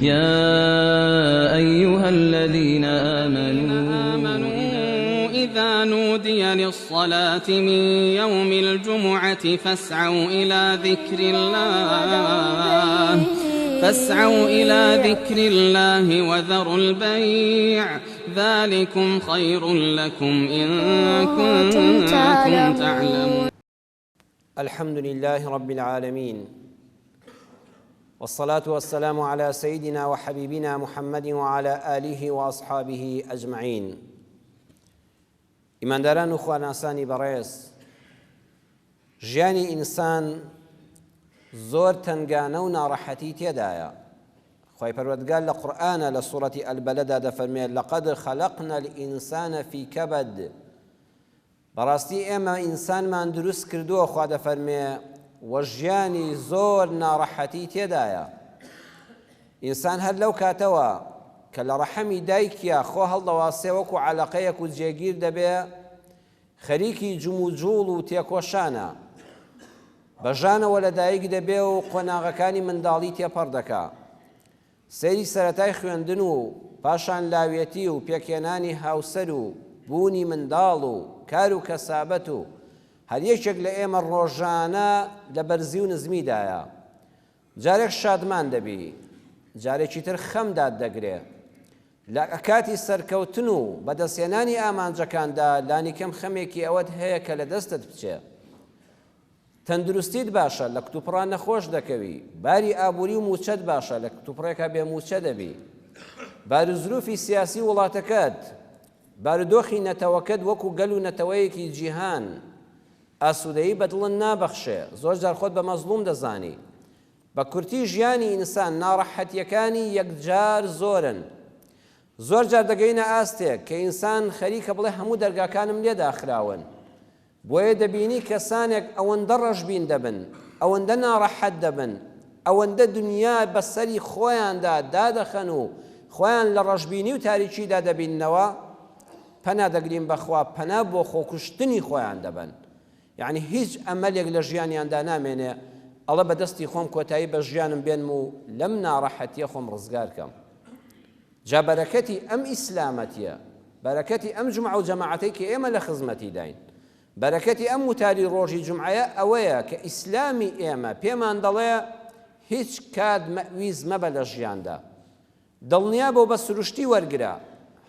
يا أيها الذين آمنوا إذا نودي للصلاة من يوم الجمعة فاسعوا إلى ذكر الله فاسعوا إلى ذكر الله وذروا البيع ذلكم خير لكم إن كنتم تعلمون. الحمد لله رب العالمين والصلاة والسلام على سيدنا وحبيبنا محمد وعلى آله وأصحابه أجمعين. ئیمانداران و خواناسانی بەڕێز، ژیانی ئینسان زۆر تەنگانە و ناڕەحەتی تێدایە. خوای پەروەردگار لە قورئانە لە سوڕەتی البلدا دەفەرمێ لقد خلقنا الإنسان في كبد، بەڕاستی ئێمە ئینسانمان دروست کردووە، خوا دەفەرمێ وە ژیانی زۆر ناڕەحەتی تێدایە. ئینسان هەر لەو کاتەوە کە لە ڕەحمی دایکیا خۆ هەڵدەواسێ وەکو عەلەقەیەک و جێگیر دەبێ، خەریکی جموجوڵ و تێکۆشانە. بە ژانەوە لەدایک دەبێ و قۆناغەکانی منداڵی تێپەڕ دەکا. سەیری سەرەتای خوێندن و پاشان لاوێتی و پێکهێنانی هاوسەر و بوونی منداڵ و کار و کەسابەت و هەر یەکێک لە ئێمە ڕۆژانە لە بەرزی و نزمیدایە. جارێک شادمان دەبی، جارێکی تر خەم داتدەگرێ. لە کاتی سەرکەوتن و بەدەستهێنانی ئامانجەکاندا لانیکەم خەمێکی ئەوەت هەیە کە لەدەستت بچێ. تەندروستیت باشە لە کتوپڕا نەخۆش دەکەوی، باری ئابووری و مووچەت باشە لە کتوپڕێکا بێ مووچە دەبی، باروزروفی سیاسی وڵاتەکەت، بارودۆخی نەتەوەکەت وەکو گەل و نەتەوەیەکی جیهان ئاسوودەیی بە دڵت نابەخشێ، زۆر جار خۆت بە مەزڵوم دەزانی. بە کورتی ژیانی ئینسان ناڕەحەتیەکانی یەکجار زۆرن. زۆر جار دەگەینە ئاستێک کە ئینسان خەریکە بڵێ هەموو دەرگاکانم لێ داخراون. بۆیە دەبینی کەسانێک ئەوەندە ڕەشبین دەبن، ئەوەندە ناڕەحەت دەبن، ئەوەندە دنیا بە سەری خۆیاندا دادەخەن و خۆیان لە ڕەشبینی و تاریکیدا دەبیننەوە، پەنا دەگرین بە خوا پەنا بۆ خۆکوشتنی خۆیان دەبەن. یەعنی هیچ ئەمەلێک لە ژیانیاندا نامێنێ، ئەڵێ بە دەستی خۆم کۆتایی بە ژیانم بێنم و لەم ناڕەحەتیە خۆم ڕزگار کەم. جا بەرەکەتی ئەم ئیسلامەتیە، بەرەکەتی ئەم جومعە و جەماعەتەی کە ئێمە لە خزمەتیداین، بەرەکەتی ئەم وتاری ڕۆژی جومعەیە ئەوەیە کە ئیسلامی ئێمە پێمان دەڵێ هیچ کات مەئویز مەبە لە ژیاندا، دڵنیابە و بە سروشتی وەرگرە،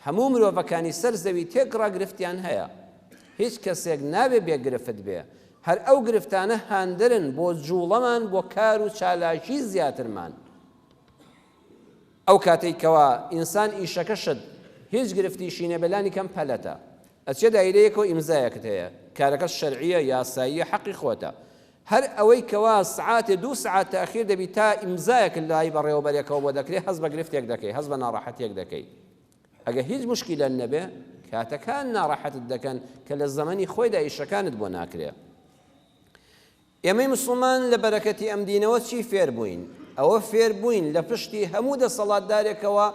هەموو مرۆڤەکانی سەر زەوی تێکڕا گرفتیان هەیە، هیچ کەسێک نابێ بێ گرفت بێ، هەر ئەو گرفتانە هاندەرن بۆ جوڵەمان بۆ کار و چالاکی زیاترمان. ئەو کاتەی کەوا ئینسان ئیشەکەشت هیچ گرفتیشی نەبێ لانی کەم پەلەتە ئەچێ دایرەیەکەوە ئیمزایەکت هەیە کارەکەت شەرعیە یاساییە حەقی خۆتە هەر ئەوەی کەوا سعاتێ دوو سعات تاخیر دەبی تا ئیمزایەکت لای بەڕێوەبەرێکەوە بۆ دەکرێ هەست بە گرفتێک دەکەی هەست بە ناڕەحەتیەک دەکەی ئەگە هیچ مشکیلەت نەبێ کاتەکان ناڕەحەتت دەکەن کە لە زەمەنی خۆیدا ئیشەکانت بۆ ناکرێ. ئێمەی موسڵمان لە بەرەکەتی ئەم دینەوە چی فێر بووین؟ ئەوە فێر بووین لە پشتی هەموو دەسەڵاتدارێکەوە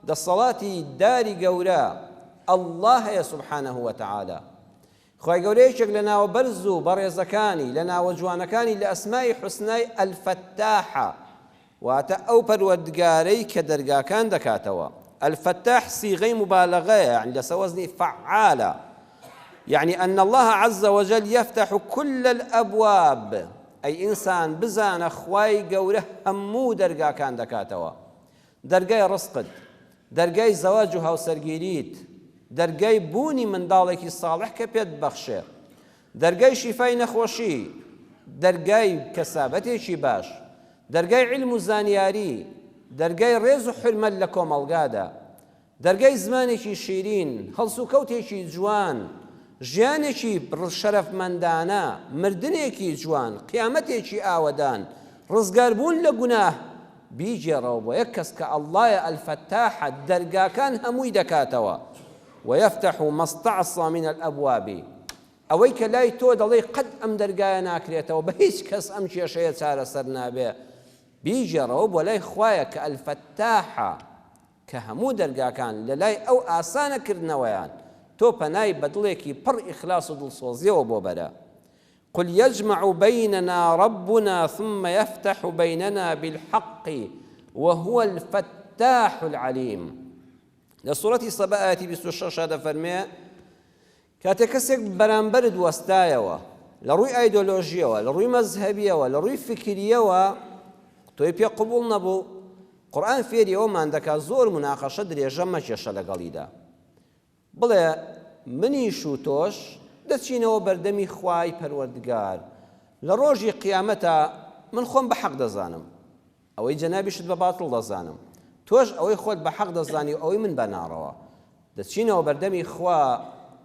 دەسەڵاتی داری گەورە اللە هەیە سبحانە وتعالی. خوای گەورە یەکێک لە ناوە بەرز و بەڕێزەکانی، لە ناوە جوانەکانی لە ئەسمائی حوسنای الفتاحە، واتە ئەو پەروەردگارەی کە دەرگاکان دەکاتەوە. الفتاح صیغەی موبالەغەیە، یەعنی لەسەر وەزنی فعالە، یەعنی ان اللە عز وجل یفتح کل الابواب، ئەی ئینسان بزانە خوای گەورە هەموو دەرگاکان دەکاتەوە، دەرگای ڕزقت، دەرگای زەواج و هاوسەرگیریت، دەرگای بوونی منداڵێکی ساڵح کە پێت ببەخشێ، دەرگای شیفای نەخۆشی، دەرگای کەسابەتێکی باش، دەرگای عیلم و زانیاری، دەرگای ڕێز و حورمەت لە کۆمەڵگادا، دەرگای زمانێکی شیرین، هەڵسوکەوتێکی جوان، ژیانێکی شەرەفمەندانە، مردنێکی جوان، قیامەتێکی ئاوەدان، ڕزگاربوون لە گوناه، بیگێڕەوە بۆ یەک کەس کە اللە یە الفتاحە دەرگاکان هەمووی دەکاتەوە، ویفتح ما استعصی من الابواب، ئەوەی کە لای تۆ دەڵێی قەت ئەم دەرگایە ناکرێتەوە بە هیچ کەس ئەم کێشەیە چارەسەر نابێ، بیگێڕەوە بۆ لای خوایە کە الفتاحە کە هەموو دەرگاکان لە لای ئەو ئاسانە کردنەوەیان، تۆ پەنای بە دڵێکی پڕ ئیخلاص و دڵسۆزیەوە بۆ بەرە. قل یجمع بیننا ربنا ثم یفتح بیننا بالحق وهو الفتاح. الفتاح العلیم. لە سوڕەتی سەبا ئایەتی 26 دەفەرمێ کاتێک کەسێک بەرامبەرت وەستایەوە لە ڕووی ئایدۆلۆژیەوە لە ڕووی مەزهەبیەوە لە ڕووی فکریەوە تۆی پێ قبوڵ نەبوو قورئان فێری ئەوەمان دەکات زۆر مناقەشە درێژە مەکێشە لەگەڵیدا بڵێ منیش و تۆش دەچینەوە بەردەمی خوای پەروەردگار لە ڕۆژی قیامەتا من خۆم بە حەق دەزانم ئەوەی جەنابیشت بە باتڵ دەزانم تۆش ئەوەی خۆت بە حەق دەزانی و ئەوەی من بە ناڕەوا دەچینەوە بەردەمی خوا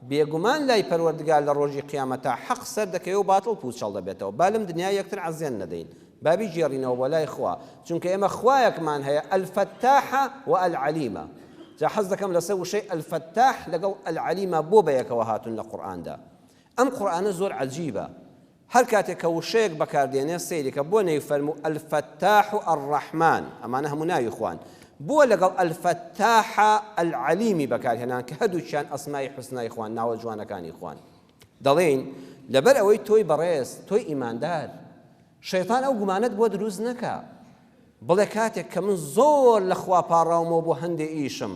بێگومان لای پەروەردگار لە ڕۆژی قیامەتا حەق سەردەکەوێ و باتڵ پوچەڵ دەبێتەوە با لەم دنیا یەکتر عەزێن نەدەین با بیگێڕینەوە بۆ لای خوا چونکە ئێمە خوایەکمان هەیە الفتاح و العلیمە جا حەز دەکەم لەسەر وشەی الفتاح لەگەڵ العلیمە بۆ بەیەکەوە هاتوون لە قورئاندا ئەم قورئانە زۆر عەجیبە هەر کاتێک کە وشەیەک بەکاردێنێ سەیری کە بۆ نەیفەرموو الفتاح الرحمن ئەمانە هەموو ناوی خوان بۆ لەگەڵ الفتاح العلیمی بەکارهێنان کە هەردووکیان ئەسمای حوسنای خوان ناوە جوانەکانی خوان دەڵێین لەبەر ئەوەی تۆی بەڕێز تۆی ئیماندار شەیتان ئەو گومانەت بۆ دروست نەکا بڵێ کاتێک کە من زۆر لە خوا پاڕاومەوە بۆ هەندێ ئیشم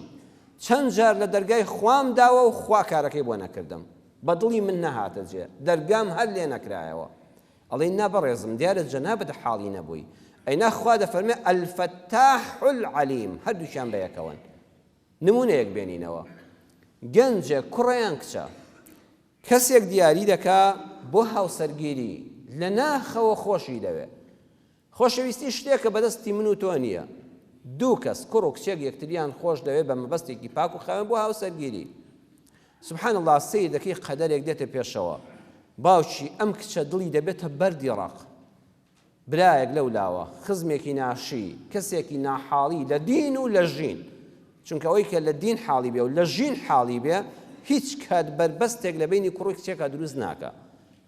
چەند جار لە دەرگای خوام داوە و خوا کارەکەی بۆ نەکردم بە دڵی من نەهاتە جێ دەرگام هەر لێ نەکرایەوە ئەڵێی نا بەڕێزم دیارە جەنابت حاڵی نەبووی ئەینا خوا دەفەرمێ الفتاح العلیم هەردووکیان بەیەکەوەن نمونەیەک بێنینەوە گەنجێک کوڕە یان کچە کەسێک دیاری دەکا بۆ هاوسەرگیری لە ناخەوە خۆشی دەوێ خۆشەویستی شتێکە بەدەستی من و تۆ نییە. دوو کەس، کوڕ و کچێک یەکتریان خۆش دەوێت بە مەبەستێکی پاک و خاوێن بۆ هاوسەرگیری. سبحان اللە سەیر دەکەی قەدەرێک دێتە پێشەوە باوکی ئەم کچە دڵی دەبێتە بەردی ڕەق. برایەک لەو لاوە، خزمێکی ناشی، کەسێکی ناحاڵی لە دین و لە ژین. چونکە ئەوەی کە لە دین حاڵی بێ و لە ژین حاڵی بێ هیچ کات بەربەستێک لە بەینی کوڕ و کچێکا دروست ناکا.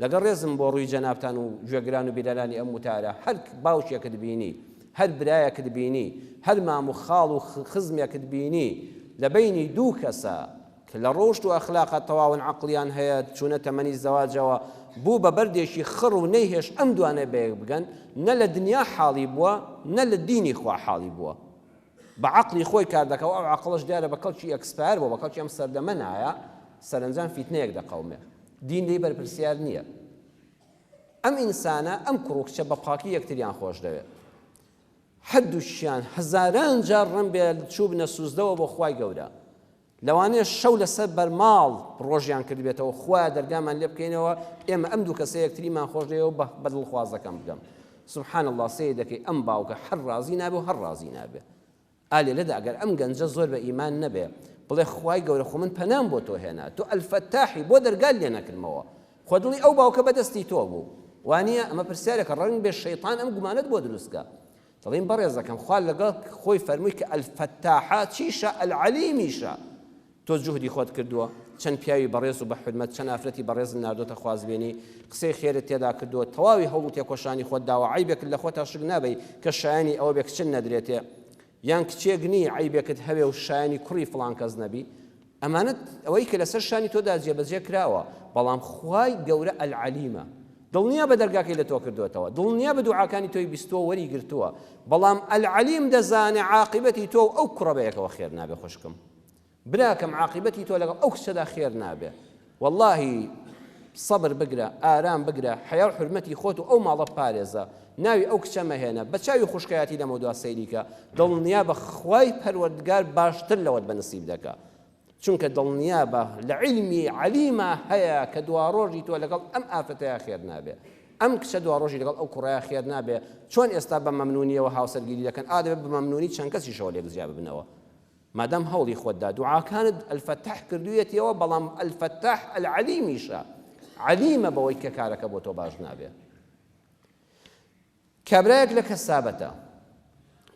لەگەڵ ڕێزم بۆ ڕووی جەنابتان و گوێگران و بینەرانی ئەم وتارە، هەر باوکێکت بینی، هەر برایەکت بینی، هەر مام و خاڵ و خزمێکت بینی لە بەینی دوو کەسە کە لە ڕەوشت و ئەخلاقا تەواون عەقڵیان هەیە چوونە تەمەنی زەواجەوە بوو بە بەردێکی خڕ و نەیهێشت ئەم دوانە بەیەک بگەن، نە لە دنیا حاڵی بووە نە لە دینی خوا حاڵی بووە. بە عەقڵی خۆی کار دەکا و ئەو عەقڵەش دیارە بە کەڵکی expire بووە، بە کەڵکی ئەم سەردەمە نایە، سەرەنجام فیتنەیەک دەقەومێ. دین لێی بەرپرسیار نییە. ئەم ئینسانە، ئەم کوڕ و کچە بە پاکی یەکتریان خۆش دەوێ. هەردووکیان هەزاران جار ڕەنبێ چووبنە سوزدەوە بۆ خوای گەورە. لەوانەیە شەو لەسەر بەرماڵ ڕۆژیان کردبێتەوە، خوایە دەرگامان لێ بکەینەوە، ئێمە ئەم دوو کەسە یەکتریمان خۆش دەوێ و بە دڵخوازەکەم بگەم. سبحان اللە سەیر دەکەی ئەم باوکە هەر ڕازی نابێ و هەر ڕازی نابێ. ئا لێرەدا ئەگەر ئەم گەنجە زۆر بە ئیمان نەبێ بڵێ خوای گەورە خۆ من پەنام بۆ تۆ هێنا تۆ الفتاحی بۆ دەرگات لێ نەکردمەوە خۆ دڵی ئەو باوکە بەدەستی تۆ بوو وانییە؟ ئەمە پرسیارێکە ڕەنگ بێ شەیتان ئەم گومانەت بۆ دروست کا. دەڵێین بەڕێزەکەم خوا لەگەڵ خۆی فەرمووی کە الفتاحە چیشە العلیمیشە تۆ جوهدی خۆت کردووە چەند پیاوی بەڕێز و بە حورمەت چەند ئافرەتی بەڕێزت ناردۆتە خوازبێنی قسەی خێرت تێدا کردووە تەواوی هەوڵ و تێکۆشانی خۆت داوە عەیبێکت لە خۆتا شک نابەی کە شایەنی ئەوە بێ کچت نەدرێتێ یان کچێک نی عەیبێکت هەبێ و شایەنی کوڕی فڵان کەس نەبی ئەمانە ئەوەی کە لەسەر شانی تۆدا جێبەجێ کراوە بەڵام خوای گەورە العلیمە دڵنیا بە دەرگاکەی لە تۆ کردوێتەوە دڵنیا بە دوعاکانی تۆی بیستووە وەری گرتووە بەڵام العلیم دەزانێ عاقبەتی تۆ و ئەو کوڕە بەیەکەوە خێر نابێ خوشکم براکەم عاقیبەتی تۆ لەگەڵ ئەو کچەدا خێر نابێ وەڵاهی سەبر بگرە ئارام بگرە حەیا و حورمەتی خۆت و ئەو ماڵە بپارێزە ناوی ئەو کچە مەهێنە بە چاوی خوشکایەتی لەمەودوا سەیری کە دڵنیا بە خوای پەروەردگار باشتر لەوەت بە نسیب دەکا چونکە دڵنیا بە لە عیلمی عەلیما هەیە کە دواڕۆژی تۆ لەگەڵ ئەم ئافرەتەیا خێر نابێ ئەم کچە دواڕۆژی لەگەڵ ئەو کوڕەیا خێر نابێ چۆن ئێستا بە مەمنونیەوە هاوسەرگیری دەکەن ئا دەبێت بە مەمنونی چەند کەسیشەوە لێک جیا ببنەوە مادام هەوڵی خۆت دا دوعاکانت الفتاح کردویەتیەوە بەڵام الفتاح العلیمیشە عەلیمە بەوەی کە کارەکە بۆ تۆ باش نابێ کابرایەک لە کەسابەتە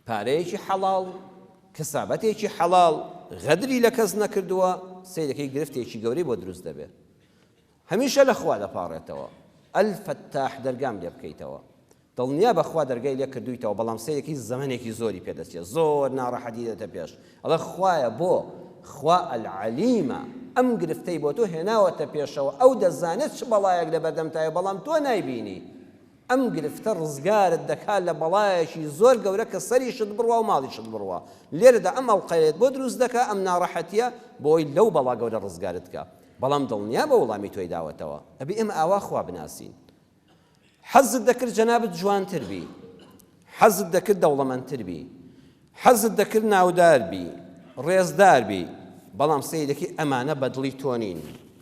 پارەیەکی حەڵاڵ کەسابەتێکی حەڵاڵ غەدری لە کەس نەکردووە سەیرەکەی گرفتێکی گەورەی بۆ دروست دەبێت هەمیشە لە خوا دەپاڕێتەوە الفتاح دەرگام لێ بکەیتەوە دڵنیا بە خوا دەرگای لێ کردوویتەوە بەڵام سەیرەکەی زەمەنێکی زۆری پێ دەچێت زۆر ناڕەحەتی دێتە پێش ئەڵێ خوایە بۆ خوا العلیمە ئەم گرفتەی بۆ تۆ هێناوەتە پێشەوە ئەو دەزانێت چ بەڵایەک لەبەردەمتایە بەڵام تۆ نایبینی. ئەم گرفتە ڕزگارت دەکا لە بەڵایەکی زۆر گەورە کە سەریشت بڕوا و ماڵیشت بڕوا. لێرەدا ئەم ئەڵقەیەت بۆ دروست دەکا، ئەم ناڕەحەتییە، بۆی لەو بەڵا گەورە ڕزگارت کا. بەڵام دڵنیابە وڵامی تۆی داوەتەوە. ئەبێ ئێمە ئاوا خوا بناسین. حەزت دەکرد جەنابت جوانتر بی، حەزت دەکرد دەوڵەمەندتر بی، حەزت دەکرد ناودار بی، ڕێزدار بی، بەڵام سەیرەکەی ئەمانە بە دڵی تۆ نین.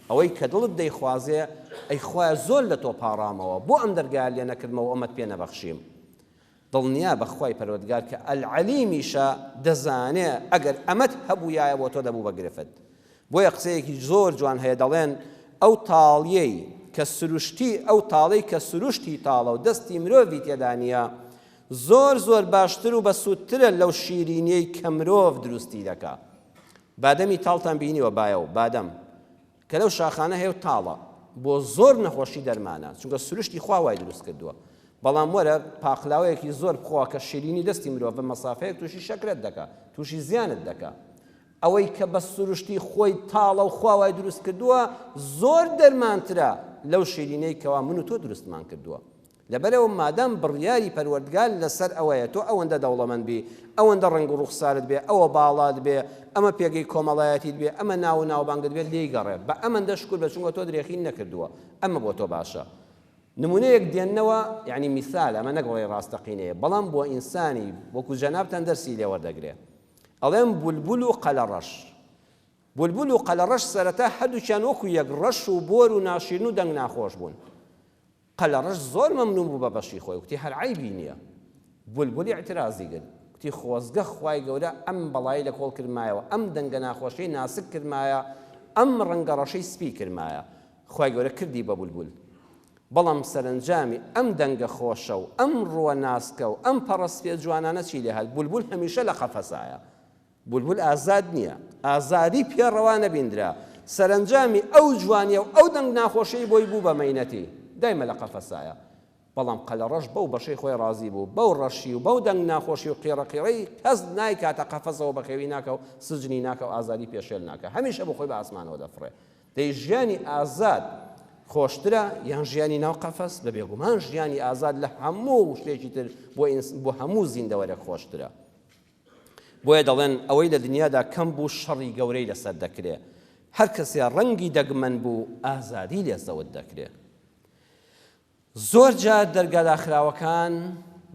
ئەوەی کە دڵت دەیخوازێ، ئەی خوایە زۆر لە تۆ پاڕامەوە، بۆ ئەم دەرگایە لێ نەکردمەوە و ئەمەت پێ نەبەخشیم؟ دڵنیا بە خوای پەروەردگار کە العلیمیشە دەزانێ ئەگەر ئەمەت هەبوویایە بۆ تۆ دەبوو بە گرفت. بۆیە قسەیەکی زۆر جوان هەیە دەڵێن ئەو تاڵیەی کە سروشتی ئەو تاڵەی کە سروشتی تاڵە و دەستی مرۆڤی تێدا نییە زۆر زۆر باشتر و بەسوودترە لەو شیرینیەی کە مرۆڤ دروستی دەکا. بادەمی تاڵتان بینیوە بایەو بادەم کە لەو شاخانە هەیە و تاڵە بۆ زۆر نەخۆشی دەرمانە چونکە سروشتی خوا وای دروست کردووە بەڵام وەرە پاقلاوەیەکی زۆر بخۆ کە شیرینی دەستی مرۆڤە مەسافەیەک تووشی شەکرەت دەکا تووشی زیانت دەکا ئەوەی کە بە سروشتی خۆی تاڵە و خوا وای دروست کردووە زۆر دەرمانترە لەو شیرینەی کەوا من و تۆ دروستمان کردووە. لەبەرئەوە مادام بڕیاری پەروەردگار لەسەر ئەوەیە تۆ ئەوەندە دەوڵەمەند بی، ئەوەندە ڕەنگ و ڕوخسارت بێ، ئەوە باڵات بێ، ئەمە پێگەی کۆمەڵایەتیت بێ، ئەمە ناو و ناوبانگت بێت لێی گەڕێ بە ئەمەندە شوکر بە چونکە تۆ درێخی نەکردووە ئەمە بۆ تۆ باشە. نمونەیەک دێننەوە یەعنی میسال ئەمە نەک بڵێی ڕاستەقینەیە بەڵام بۆ ئینسانی وەکو جەنابتان دەرسی لێ وەردەگرێ ئەڵێم بولبول و قەلەڕەش بولبول و قەلەڕەش سەرەتا هەردووکیان وەکو یەک ڕەش و بۆر و ناشیرن و دەنگ ناخۆش بوون. قەلەڕەش زۆر مەمنوون بوو بە بەشی خۆی کوتی هەر عەیبی نییە. بولبول ئیعترازی کرد کوتی خۆزگە خوای گەورە ئەم بەڵای لە کۆڵ کردمایەوە ئەم دەنگە ناخۆشەی ناسک کردمایە ئەم ڕەنگە ڕەشەی سپی کردمایە. خوای گەورە کردی بە بولبول. بەڵام سەرەنجامی ئەم دەنگە خۆشە و ئەم ڕووە ناسکە و ئەم پەڕە سپیە جوانانە چی لێ هات؟ بولبول هەمیشە لە قەفەسایە. بولبول ئازاد نییە، ئازادی پێ ڕەوا نەبیندرا، سەرەنجامی ئەو جوانییە و ئەو دەنگ ناخۆشەی بۆی بوو بە مەینەتی، دایمە لە قەفەسایە. بەڵام قەلەڕەش بەو بەشەی خۆی ڕازی بوو، بەو ڕەشی و بەو دەنگ ناخۆشی و قیڕەقیڕەی کەس نایکاتە قەفەسەوە بەخێوی ناکا و سجنی ناکا و ئازادی پێشێل ناکا، هەمیشە بۆ خۆی بە ئاسمانەوە دەفڕێ. دەی ژیانی ئازاد خۆشترە یان ژیانی ناو قەفەس؟ بە بێگومان ژیانی ئازاد لە هەموو شتێکی تر بۆ هەموو زیندەوەرێک خۆشترە. بۆیە دەڵێن ئەوەی لە دنیادا کەم بوو شەڕی گەورەی لەسەر دەکرێ، هەر کەسێ ڕەنگی دەگمەن بوو ئازادی لێ زەوت دەکرێ. زۆر جار دەرگا داخراوەکان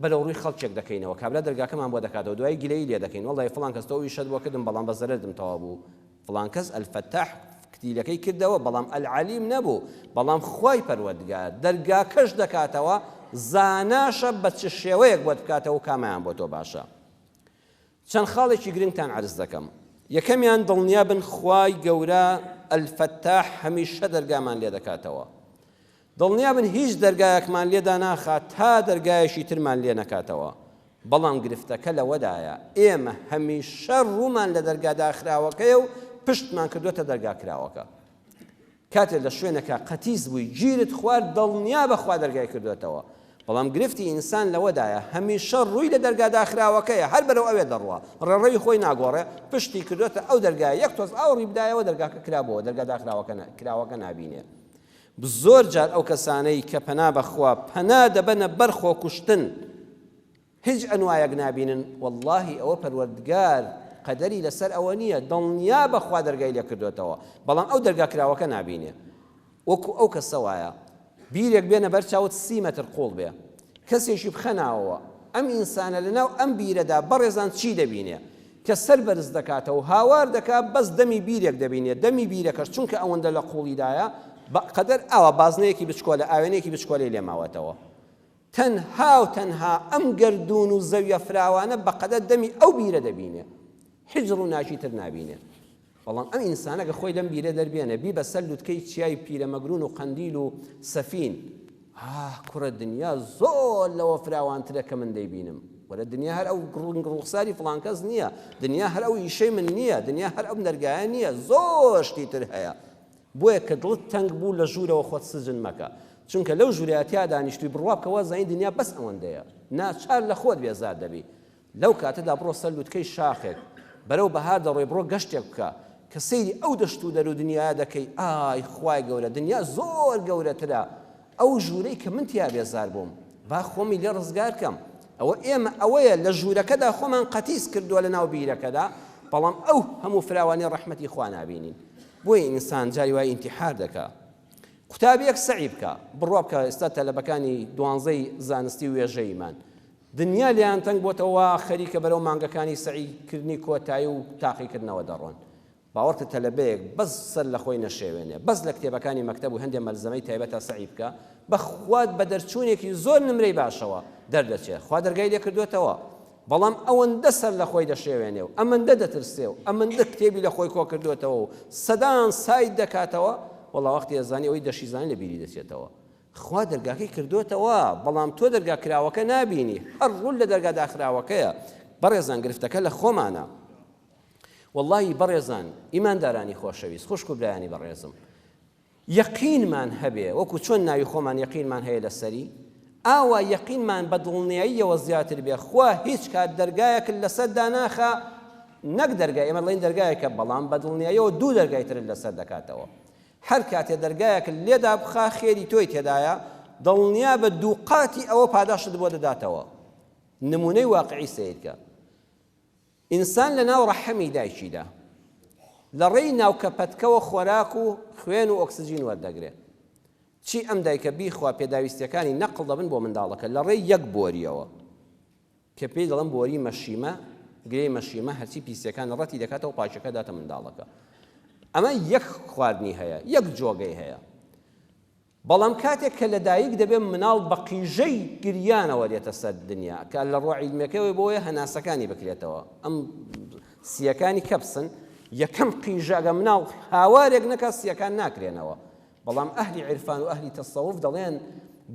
بەرەو ڕووی خەڵکێک دەکەینەوە، کابرا دەرگاکەمان بۆ دەکاتەوە دوایی گلەیی لێ دەکەین وەڵڵاهی فڵان کەس تۆ ئەو ئیشەت بۆ کردم بەڵام بە زەرەردم تەواو بوو، فڵان کەس الفتاح کتیلەکەی کردەوە بەڵام العلیم نەبوو، بەڵام خوای پەروەردگار دەرگاکەش دەکاتەوە زاناشە بە چ شێوەیەک بۆت بکاتەوە و کامەیان بۆ تۆ باشە. چەند خاڵێکی گرنگتان عەرز دەکەم. یەکەمیان دڵنیابن خوای گەورە الفتاح هەمیشە دەرگامان لێ دەکاتەوە. دڵنیابن هیچ دەرگایەکمان لێ داناخات تا دەرگایەکی ترمان لێ نەکاتەوە. بەڵام گرفتەکە لەوەدایە ئێمە هەمیشە ڕوومان لە دەرگا داخراوەکەیە و پشتمان کردووەتە دەرگا کراوەکە. کاتێ لە شوێنێکا قەتیس بووی گیرت خوارد دڵنیابە خوا دەرگای کردووەتەوە. بەڵام گرفتی ئینسان لەوەدایە هەمیشە ڕووی لە دەرگا داخراوەکەیە هەر بەرەو ئەوێ دەڕوا ڕێڕەوی خۆی ناگۆڕێ پشتی کردووەتە ئەو دەرگایە یەک تۆز ئاوڕی بدایەوە دەرگاکە کرابۆوە دەرگا داخراوەکە کراوەکە نابینێ. زۆر جار ئەو کەسانەی کە پەنا بەخوا پەنا دەبەنە بەر خۆکوشتن هیچ ئەنوایەک نابینن وەڵاهی ئەوە پەروەردگار قەدەری لەسەر ئەوە نییە دڵنیا بەخوا دەرگای لێ کردۆتەوە بەڵام ئەو دەرگا کراوەکە نابینێ وەکو ئەو کەسە وایە بیرێک بێنە بەر چاوت سی مەتر قوڵ بێ کەسێکی بخە ناوەوە ئەم ئینسانە لەناو ئەم بیرەدا بەڕێزان چی دەبینێ کە سەر بەرز دەکاتەوە و هاوار دەکا بەس دەمی بیرێک دەبینێ دەمی بیرەکەش چونکە ئەوەندە لە قوڵیدایە بە قەدەر ئاوا بازنەیەکی بچکۆلە ئاوێنەیەکی بچکۆلەی لێ ماوەتەوە تەنها و تەنها ئەم گەردوون و زەویە فراوانە بە قەدەر دەمی ئەو بیرە دەبینێ هیچ ڕووناکی تر نابینێ بەڵام ئەم ئینسانە کە خۆی لەم بیرە دەربێنێ بی بەسەر لوتکەی چیای پیرەمەگرون و قەندیل و سەفین ئاه کوڕە دنیا زۆر لەوە فراوانترە کە من دەیبینم وەرە دنیا هەر ئەو ڕوخساری فڵان کەس نییە دنیا هەر ئەو ئیشەی من نییە دنیا هەر ئەم دەرگایە نییە زۆر شتی تر هەیە بۆیە کە دڵت تەنگ بوو لە ژوورەوە خۆت سجن مەکە چونکە لەو ژوورەیە تیا دانیشتووی بڕوا بکە وازانی دنیا بەس ئەوەندەیە ناچار لە خۆت بێزار دەبی لەو کاتەدا بڕۆ سەر لوتکەی شاخێک، بەرەو بەهار دەڕۆی بڕۆ گەشتێک بکە، کە سەیری ئەو دەشت و دەر و دنیایە دەکەی ئای خوای گەورە دنیا زۆر گەورەترە ئەو ژوورەی کە من تیا بێزار بووم. با خۆمی لێ ڕزگار کەم. ئەوە ئێمە ئەوەیە لە ژوورەکەدا خۆمان قەتیس کردووە لە ناو بیرەکەدا، بەڵام ئەو هەموو فراوانی ڕەحمەتی خوا نابینین. بۆیە ئینسان جاری وایە ئینتیحار دەکا. قوتابیەک سەعی بکا، بڕوا بکە ئێستا تەلەبەکانی دوانزەی زانستی و وێژەییمان دنیا لێیان تەنگ بۆتەوە وا خەریکە بەرەو مانگەکانی سەعی کردنی کۆتایی و تاقیکردنەوە دەڕۆن. باوەڕکە تەلەبەیەک بەس سەر لە خۆی نەشێوێنێ بەس لە کتێبەکانی مەکتەب و هەندێ مەلزەمەی تایبەتا سەعی بکا بەخوا بە دەرچوونێکی زۆر نمرەی باشەوە دەردەچێ خوا دەرگای لێ کردۆتەوە بەڵام ئەوەندە سەر لە خۆی دەشێوێنێ و ئەمەندە دەترسێ و ئەمەندە کتێبی لە خۆی کۆ کردۆتەوە و سەدان سایت دەکاتەوە وەڵا وەختی ئەزانی ئەوەی دەشیزانی لە بیری دەچێتەوە خوا دەرگاکەی کردۆتەوە بەڵام تۆ دەرگا کراوەکە نابینی هەر ڕوو لە دەرگا داخراوەکەیە بەڕێزان گرفتەکە لە خۆمانە وەڵاهی بەڕێزان ئیماندارانی خۆشەویست خوشک و برایانی بەڕێزم یەقینمان هەبێ وەکو چۆن ناوی خۆمان یەقینمان هەیە لەسەری ئاوا یەقینمان بە دڵنیاییەوە زیاتر بێ خوا هیچ کات دەرگایەکت لەسەر داناخا نەک دەرگای ئێمە دەڵێین دەرگایەکە بەڵام بە دڵنیاییەوە دوو دەرگای ترت لەسەر دەکاتەوە هەر کاتێ دەرگایەکت لێدا بخا خێری تۆی تێدایە دڵنیا بە دووقاتی ئەوە پاداشتت بۆ دەداتەوە نمونەی واقعی سەیرکە ئینسان لە ناو ڕەحمی دایکیدا لە ڕێی ناوکە پەتکەوە خۆراک و خوێن و ئۆکسجین وەردەگرێ. چی ئەم دایکە بیخوا پێداویستیەکانی نەقڵ دەبن بۆ منداڵەکە لە ڕێی یەک بۆریەوە کە پێی دەڵێن بۆری مەشیمە، گرێی مەشیمە هەرچی پیسیەکان ڕەتی دەکاتەوە پاکیەکە داتە منداڵەکە. ئەمە یەک خواردنی هەیە، یەک جۆگەی هەیە. بەڵام کاتێک کە لەدایک دەبێت مناڵ بە قیژەی گریانەوە دێتە سەر دنیا کە لە ڕووە عیلمیەکەوە بۆیە هەناسەکانی بکرێتەوە ئەم سیەکانی کەپسن یەکەم قیژە ئەگە مناڵ هاوارێک نەکات سیەکان ناکرێنەوە بەڵام ئەهلی عیرفان و ئەهلی تەسەوف دەڵێن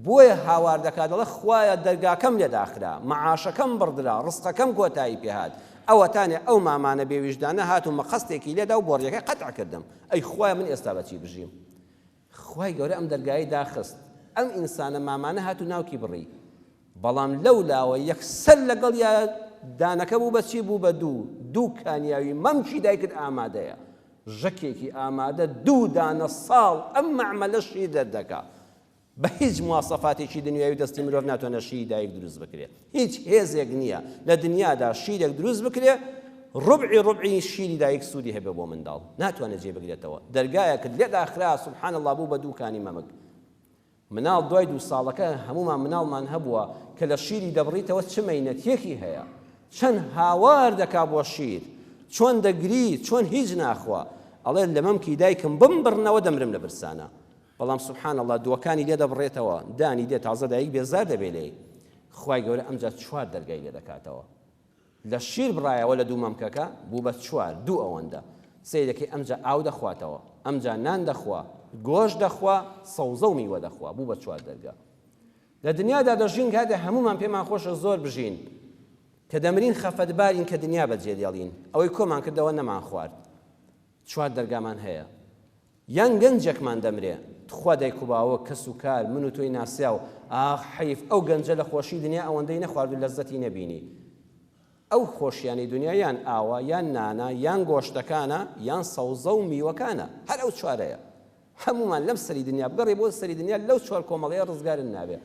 بۆیە هاوار دەکات دەڵێ خوایە دەرگاکەم لێ داخرا مەعاشەکەم بڕدرا ڕزقەکەم کۆتایی پێهات ئەوەتانێ ئەو مامانە بێویژدانە هات و مەقەستێکی لێدا و بۆڕیەکەی قەتع کردم ئەی خوایە من ئێستا بەچی بژیم خوای گەورە ئەم دەرگایەی داخست ئەم ئینسانە مامانە هات و ناوکی بڕی بەڵام لەو لاوە یەکسەر لەگەڵیا دانەکە بوو بە چی بوو بە دوو دوو کانیاوی مەمکی دایکت ئامادەیە ژەکێکی ئامادە دوو دانە ساڵ ئەم مەعمەلە شیر دەردەکا بە هیچ مواسەفاتێکی دنیای و دەستی مرۆڤ ناتوانێت شیری دایک دروست بکرێ هیچ هێزێک نییە لە دنیادا شیرێک دروست بکرێ ڕوبعی ڕوبعی شیری دایک سوودی هەبێ بۆ منداڵ ناتوانێت جێ بگرێتەوە دەرگایەکت لێ داخرا سبحان اللە بوو بە دووکانی مەمک مناڵ دوای دوو ساڵەکە هەموومان مناڵمان هەبووە کە لە شیری دەبڕیتەوە چ مەینەتیەکی هەیە چەند هاوار دەکا بۆ شیر چۆن دەگری چۆن هیچ ناخوا ئەڵێ لە مەمکی دایکم بمبڕنەوە دەمرم لە برسانە بەڵام سبحان اللە دووەکانی لێ دەبڕێتەوە دانی دێ تازە دایک بێزار دەبێ لێی خوای گەورە ئەمجا چوار دەرگای لێ دەکاتەوە لە شیر بڕایەوە لە دوو مەمکەکە بوو بە چوار دوو ئەوەندە سەیرەکەی ئەمجا ئاو دەخواتەوە ئەمجا نان دەخوا گۆشت دەخوا سەوزە و میوە دەخوا بوو بە چوار دەرگا لە دنیادا دەژین کاتێ هەمومان پێمان خۆشە زۆر بژین کە دەمرین خەفەتبارین کە دنیا بەجێ دێڵین ئەوەی کۆمان کردەوە نەمان خوارد چوار دەرگامان هەیە یان گەنجێکمان دەمرێ تخوا دایک و باوک کەس و کار من و تۆی ناسیاو ئاخ حەیف ئەو گەنجە لە خۆشی دنیا ئەوەندەی نەخوارد و لەزەتی نەبینی ئەو خۆشیانەی دنیا یان ئاوە یان نانە یان گۆشتەکانە یان سەوزە و میوەکانە هەر ئەو چوارەیە هەمومان لەم سەری دنیا بگەڕێ بۆ سەری دنیا لەو چوار کۆمەڵەیە ڕزگارن نابێ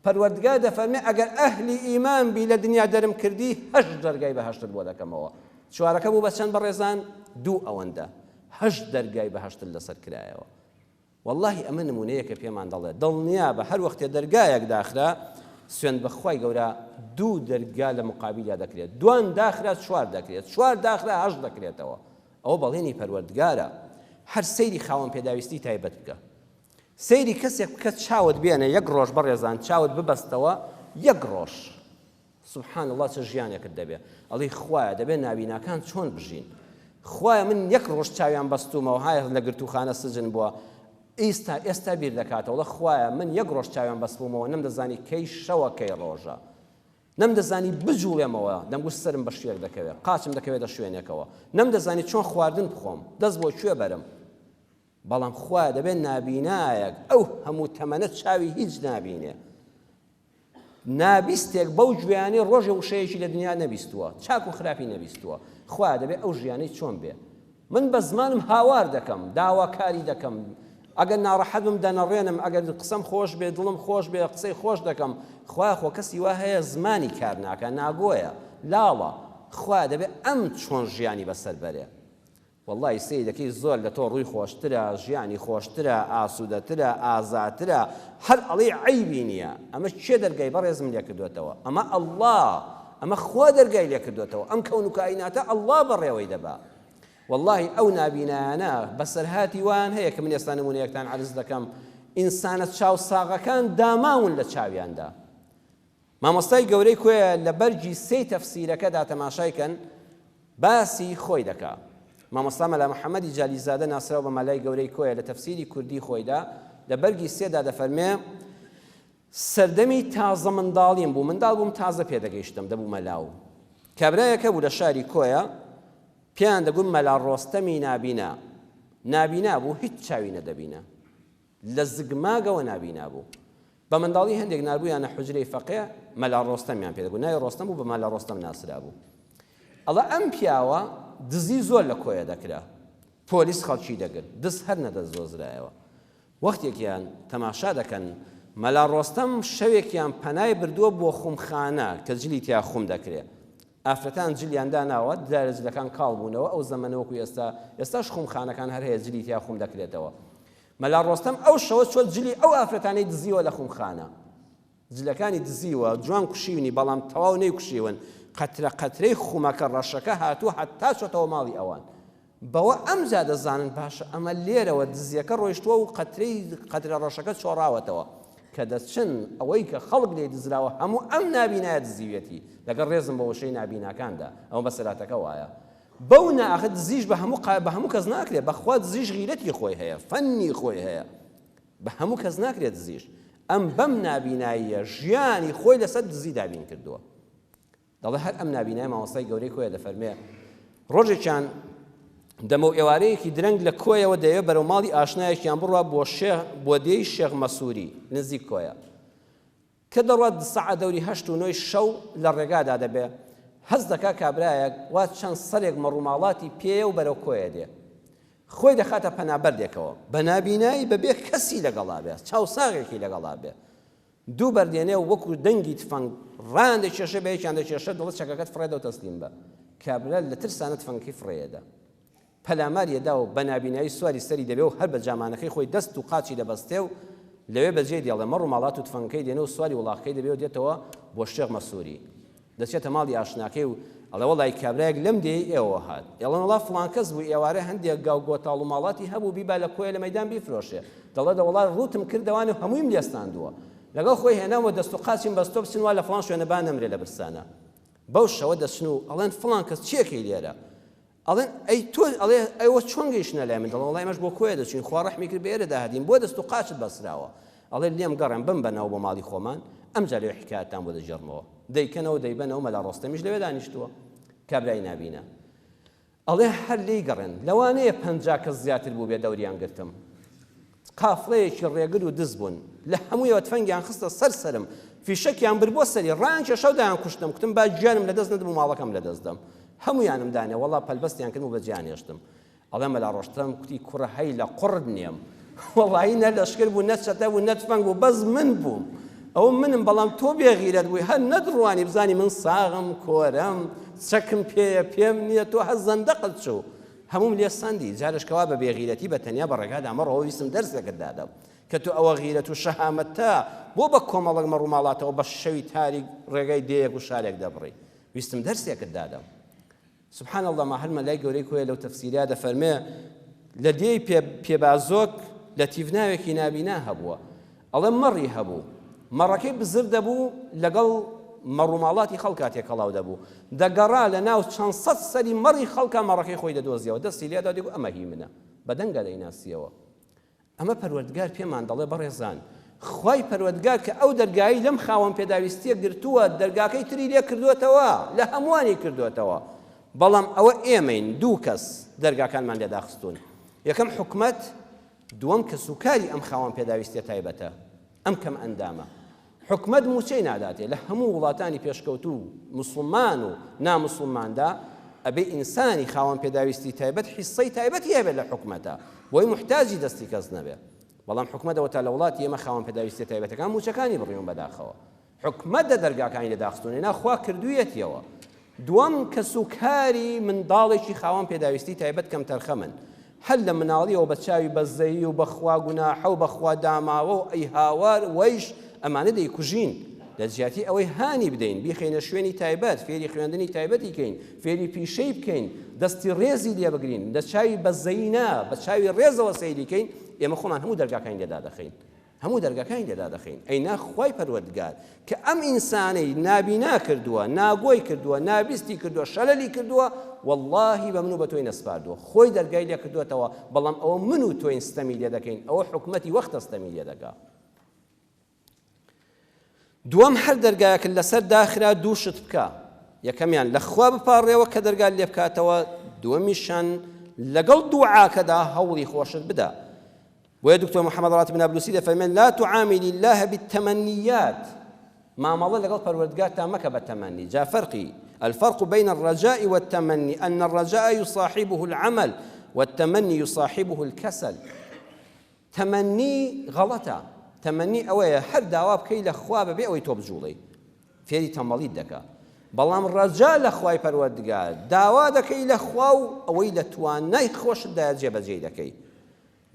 پەروەردگار دەفەرمێ ئەگەر ئەهلی ئیمان بی لە دنیا دەرم کردی هەشت دەرگای بەهەشتت بۆ دەکەمەوە چوارەکە بوو بە چەند بەڕێزان دوو ئەوەندە هەشت دەرگای بەهەشتت لەسەر کرایەوە وەڵاهی ئەمە نمونەیەکە پێمان دەڵێ دڵنیابە هەر وەختێ دەرگایەک داخرا سوێند بەخوای گەورە دوو دەرگا لە مقابلیا دەکرێت دوان داخرا چوار دەکرێت چوار داخرا هەشت دەکرێتەوە ئەوە بەڵێنی پەروەردگارە هەر سەیری خاوەن پێداویستی تایبەت بکە سەیری کەسێک بکە چاوت بێنە یەک ڕۆژ بەڕێزان چاوت ببەستەوە یەک ڕۆژ سبحان اللە چ ژیانێکت دەبێ ئەڵێی خوایە دەبێ نابیناکان چۆن بژین خوایە من یەک ڕۆژ چاویان بەستومەوە های لە گرتوخانە سجن بووە ئیستا ئێستا بیر دەکاتەوە ڵە خوایە من یەک ڕۆژ چاویان بەستبوومەوە نەمدەزانی کەی شەوە کەی ڕۆژە نەمدەزانی بجوڵێمەوە دەمگوت سەرم بە شوێک دەکەوێت قاچم دەکەوێتە شوێنێکەوە نەمدەزانی چۆن خواردن بخۆم دەست بۆ کوێ بەرم بەڵام خوایە دەبێت نابینایەک ئەو هەموو تەمەنە چاوی هیچ نابینێ نابیستێک بەو گوێیانەی ڕۆژێ وشەیەکی لە دنیا نەبیستووە، چاک و خراپی نەبیستووە، خوایە دەبێ ئەو ژیانەی چۆن بێ؟ من بە زمانم هاوار دەکەم، داواکاری دەکەم، ئەگەر ناڕەحەت بم دەنەڕێنم، ئەگەر قسەم خۆش بێ دڵم خۆش بێ قسەی خۆش دەکەم، خوایە خۆ کەسی وا هەیە زمانی کار ناکا ناگۆیە، لاڵە، خوایە دەبێ ئەم چۆن ژیانی بەسەر بەرێ؟ وەڵڵاهی سەیرەکەی زۆر لە تۆ ڕووی خۆشترە، ژیانی خۆشترە، ئاسوودەترە، ئازاترە، هەر ئەڵێی عەیبی نییە، ئەمە کێ دەرگای بەڕێزم لێ کردۆتەوە؟ ئەمە اللە، ئەمە خوا دەرگای لێ کردۆتەوە، ئەم کەون و کائیناتە اللە بەڕێوەی دەبا. وەڵڵاهی ئەو نابینایانە بەسەرهاتی وایان هەیە کە من ئێستا نموونەیەکتان عەرز دەکەم، ئینسانە چاو ساغەکان داماون لە چاویاندا. مامۆستای گەورەی کۆیە لە بەرگی سێی تەفسیرەکەدا تەماشای کەن باسی خۆی دەکا. مامۆستا مەلا محەمەدی جالیزادە ناسراو بە مەلای گەورەی کۆیە لە تەفسیری کوردی خۆیدا لە بەرگی سێدا دەفەرمێ، سەردەمی تازە منداڵیم بوو، منداڵ بووم تازە پێدەگەیشتم دەبوومە لاو. کابرایەک هەبوو لە شاری کۆیە پێیان دەگوت مەلا ڕۆستەمی نابینا. نابینا بوو هیچ چاوی نەدەبینا. لە زگماگەوە نابینا بوو. بە منداڵی هەندێک ناربوویانە حوجرەی فەقێ، مەلا ڕۆستەمیان پێ دەگوت، ناوی ڕۆستەم بوو بە مەلا ڕۆستەم ناسرابوو. ئەڵێ ئەم پیاوە دزی زۆر لە کۆیە دەکرا، پۆلیس خەڵکی دەگرت، دز هەر نەدەزۆزرایەوە. وەختێکیان تەماشا دەکەن مەلا ڕۆستەم شەوێکیان پەنای بردووە بۆ خومخانە کە جلی تیا خوم دەکرێ. ئافرەتان جلیان داناوە، دارە جلەکان کاڵ بوونەوە، ئەو زەمەنە وەکو ئێستا، ئێستاش خومخانەکان هەر هەیە جلی تیا خوم دەکرێتەوە. مەلا ڕۆستەم ئەو شەوە چووە جلی ئەو ئافرەتانەی دزیوە لە خومخانە. جلەکانی دزیوە، جوان کوشیونی، بەڵام تەواو نەیکوشیون، قەترە قەترەی خومەکە ڕەشەکە هاتووە هەتا چۆتەوە ماڵی ئەوان. بەوە ئەمجا دەزانن باشە ئەمە لێرەوە دزیەکە ڕۆیشتووە و قەترەی قەترە ڕەشەکە چۆڕاوەتەوە. کە دەچن ئەوەی کە خەڵک لێی دزراوە هەموو ئەم نابینایە دزیویەتی، لەگەڵ ڕێزم بۆ وشەی نابیناکاندا، ئەمە بەسەرهاتەکە وایە. بەو نا ئاخر دزیش بە هەموو قا بە هەموو کەس ناکرێ بەخوا دزیش غیرەتی خۆی هەیە فەنی خۆی هەیە بە هەموو کەس ناکرێت دزیش ئەم بەم نابیناییە ژیانی خۆی لەسەر دزی دابین کردووە دەڵێ هەر ئەم نابینای مامۆستای گەورەی کۆیە دەفەرمێ ڕۆژێکیان دەمە و ئێوارەیەکی درەنگ لە کۆیەوە دەیەوێت بەرەو ماڵی ئاشنایەکیان بڕوا بۆ شێخ بۆ دێی شێخ مەسووری نزیک کۆیە کە دەڕوات سەعات دەوری هەشت و نۆی شەو لە ڕێگادا دەبێ، هەست دەکا کابرایەک وا چەند سەرێک مەڕوماڵاتی پێیە و بەرەو کۆیە دێ. خۆی دەخاتە پەنا بەردێکەوە. بە نابینایی بە بێ کەسی لەگەڵا بێ، چاوساغێکی لەگەڵا بێ. دوو بەردێنێ و وەکوو دەنگی تفەنگ ڕایان دەکێشێ، بە یەکیان دەکێشێ، دەڵێ چەکەکەت فڕێدە و تەسلیم بە. کابرا لە ترسانە تفەنگەکەی فڕێیەدا. پەلاماری ئەدا و بە نابینایی سواری سەری دەبێ و هەر بە جامانەکەی خۆی دەست و قاچی دەبەستێ و لەوێ بەجێی دێڵێ، مەڕ و ماڵات و تفەنگەکەی دێنێ و سواری وڵاخەکەی دەبێ و دێتەوە بۆ شێخ مەسووری. دەچێتە ماڵی ئاشناکەی و ئەڵێ وەڵای کابرایەک لەم دێیەی ئێوەوە هات. ئەڵێن وەڵا فڵان کەس بوو ئێوارە هەندێک گا و گۆتاڵ و ماڵاتی هەبوو بیبا لە کۆیە لە مەیدان بیفرۆشێ. دەڵێ دە وەڵا ڕووتم کردەوانێ و هەموویم لێستاندووە. لەگەڵ خۆی هێنام و دەست و قاچیم بەستووە بچن وا لە فڵان شوێنە با نەمرێ لە برسانا. بەو شەوە دەچن و ئەڵێن فڵان کەس چیەکەی لێرە؟ ئەڵێن ئەی تۆ ئەڵێ ئەوە چۆن گەیشتنە لای من دەڵێن وەڵای ئێمەش بۆ کۆیە دەچوین خوا ڕەحمی کرد بە ئێرەدا هاتین بۆ دەست و قاچت بەستراوە ئەڵێ لێم گەڕێن بمبەنەوە بۆ ماڵی خۆمان ئەمجا لەوێ حیکایەتتان بۆ دەگێڕمەوە دەیکەنەوە دەیبەنەوە مەلا ڕۆستەمیش لەوێ دانیشتووە کابرای نابینە ئەڵێ هەر لێی گەڕێن لەوانەیە 50 کەس زیاتر بوو بێ دەوریان گرتم قافڵەیەکی ڕێگر و دز بوون، لە هەموویەوە تفەنگیان خستە سەر سەرم، فیشەکیان برد بۆ سەری، ڕایان کێشا و دایان کوشتم، کوتم با گیانم لەدەست نەدەم و ماڵەکەم لەدەست دەم. هەموویانم دانێ، وەڵا پەلبەستیان کردم و بەجێیان هێشتم. ئەڵێ مەلا ڕۆشتم، کوتی کوڕە هەی لە قوڕت نێم. وەڵایی نە لەشکر بوو، نە چەتە بوو، نە تفەنگ بوو، بەس من بووم. ئەوە منم، بەڵام تۆ بێغیرەت بووی، هەر نەتڕوانی بزانی من ساغم، کۆرەم، چەکم پێیە، پێم نییە، تۆ هەر زەندەقت چوو. هەمووم لێ سەندی، جارێش کەوا بە بێغیرەتی بە تەنیا بە ڕێگادا مەڕۆوە ویستم دەرسێکت دادەم کە تۆ ئەوە غیرەت و شەهامەتتە بۆ بە کۆمەڵێک مەڕوماڵاتەوە بە شەوی تاریک ڕێگای دێیەک و شارێک دەبڕی ویستم دەرسێکت دادەم. سبحان اللە ماهر مەلای گەورەی کۆیە لەو تەفسیرە دەفەرمێ لە دێی پێبازۆک لەتیف ناوێکی نابینا هەبووە ئەڵێ مەڕی هەبوو، مەڕەکەی بزر دەبوو لەگەڵ مەڕوماڵاتی خەڵکا تێکەڵاو دەبوو، دەگەڕا لە ناو چەند سەد سەری مەڕی خەڵکا مەڕەکەی خۆی دەدۆزیەوە، دەستی لێدا و دەیگوت ئەمە هی منە، بە دەنگا دەیناسیەوە. ئەمە پەروەردگار پێمان دەڵێ بەڕێزان، خوای پەروەردگار کە ئەو دەرگایەی لەم خاوەن پێداویستیە گرتووە، دەرگاکەی تری لێ کردووەتەوە، لە هەمووانی کردووەتەوە، بەڵام ئەوە ئێمەین دوو کەس دەرگاکانمان لێ داخستوون، یەکەم حکومەت، دووەم کەسوکاری ئەم خاوەن پێداویستیە تایبەتە، ئەم کەم ئەندامە. حکومەت موچەی ناداتێ، لە هەموو وڵاتانی پێشکەوتوو و موسڵمان و نا موسڵماندا ئەبێ ئینسانی خاوەن پێداویستی تایبەت حیسەی تایبەتی هەبێت لە حکومەتا بۆی موحتاجی دەستی کەس نەبێ. بەڵام حکومەت ئەوەتا لە وڵاتی ئێمە خاوەن پێداویستیە تایبەتەکان موچەکانی بڕیون بەداخەوە حکومەت دە دەرگاکانی لێ داخستوون نا خوا کردوویەتیەوە. دووەم کەسوکاری منداڵێکی خاوەن پێداویستی تایبەت کەمتەرخەمن هەر لە مناڵیەوە بە چاوی بەزەیی و بەخوا گوناحە و بەخوا داماوە و ئەی هاوار وەیش ئەمانە دەیکوژین لە جیاتی ئەوەی هانی بدەین بیخەینە شوێنی تایبەت فێری خوێندنی تایبەتی کەین فێری پیشەی بکەین دەستی ڕێزی لێ بگرین لە چاوی بەزەیی نا بە چاوی ڕێزەوە سەیری کەین ئێمە خۆمان هەموو دەرگاکانی لێ دادەخەین هەموو دەرگاکانی لێ دادەخەین ئەی نا خوای پەروەردگار کە ئەم ئینسانەی نابینا کردووە ناگۆی کردووە نابیستی کردووە شەلەلی کردووە واللهی بە من و بە تۆی نەسپاردووە خۆی دەرگای لێ کردووەتەوە بەڵام ئەوە من و تۆین ستەمی لێ دەکەین ئەوە حکومەتی وەختە ستەمی لێ دەکا دووەم هەر دەرگایەکت لەسەر داخرا دوو شت بکە یەکەمیان لە خوا بپاڕێوە کە دەرگات لێ بکاتەوە دووەمیشان لەگەڵ دوعاکەدا هەوڵی خۆشت بدە بۆیە دکتۆر محەممەد ڕاتب نابلوسی دەفەرمێن لا تعامل الله بالتمنيات مامەڵە لەگەڵ پەروەردگارتا مەکە بە تەمەنی جا فەرقی الفرق بين الرجاء والتمني أن الرجاء يصاحبه العمل والتمني يصاحبه الكسل تەمەنی غەڵەتە، تەمەنی ئەوەیە هەر داوا بکەی لە خوا بەبێ ئەوەی تۆ بجوڵێی فێری تەمبەڵیت دەکا، بەڵام ڕەجا لە خوای پەروەردگار داوا دەکەی لە خوا و ئەوەی لە توانای خۆشتدایە جێبەجێی دەکەی.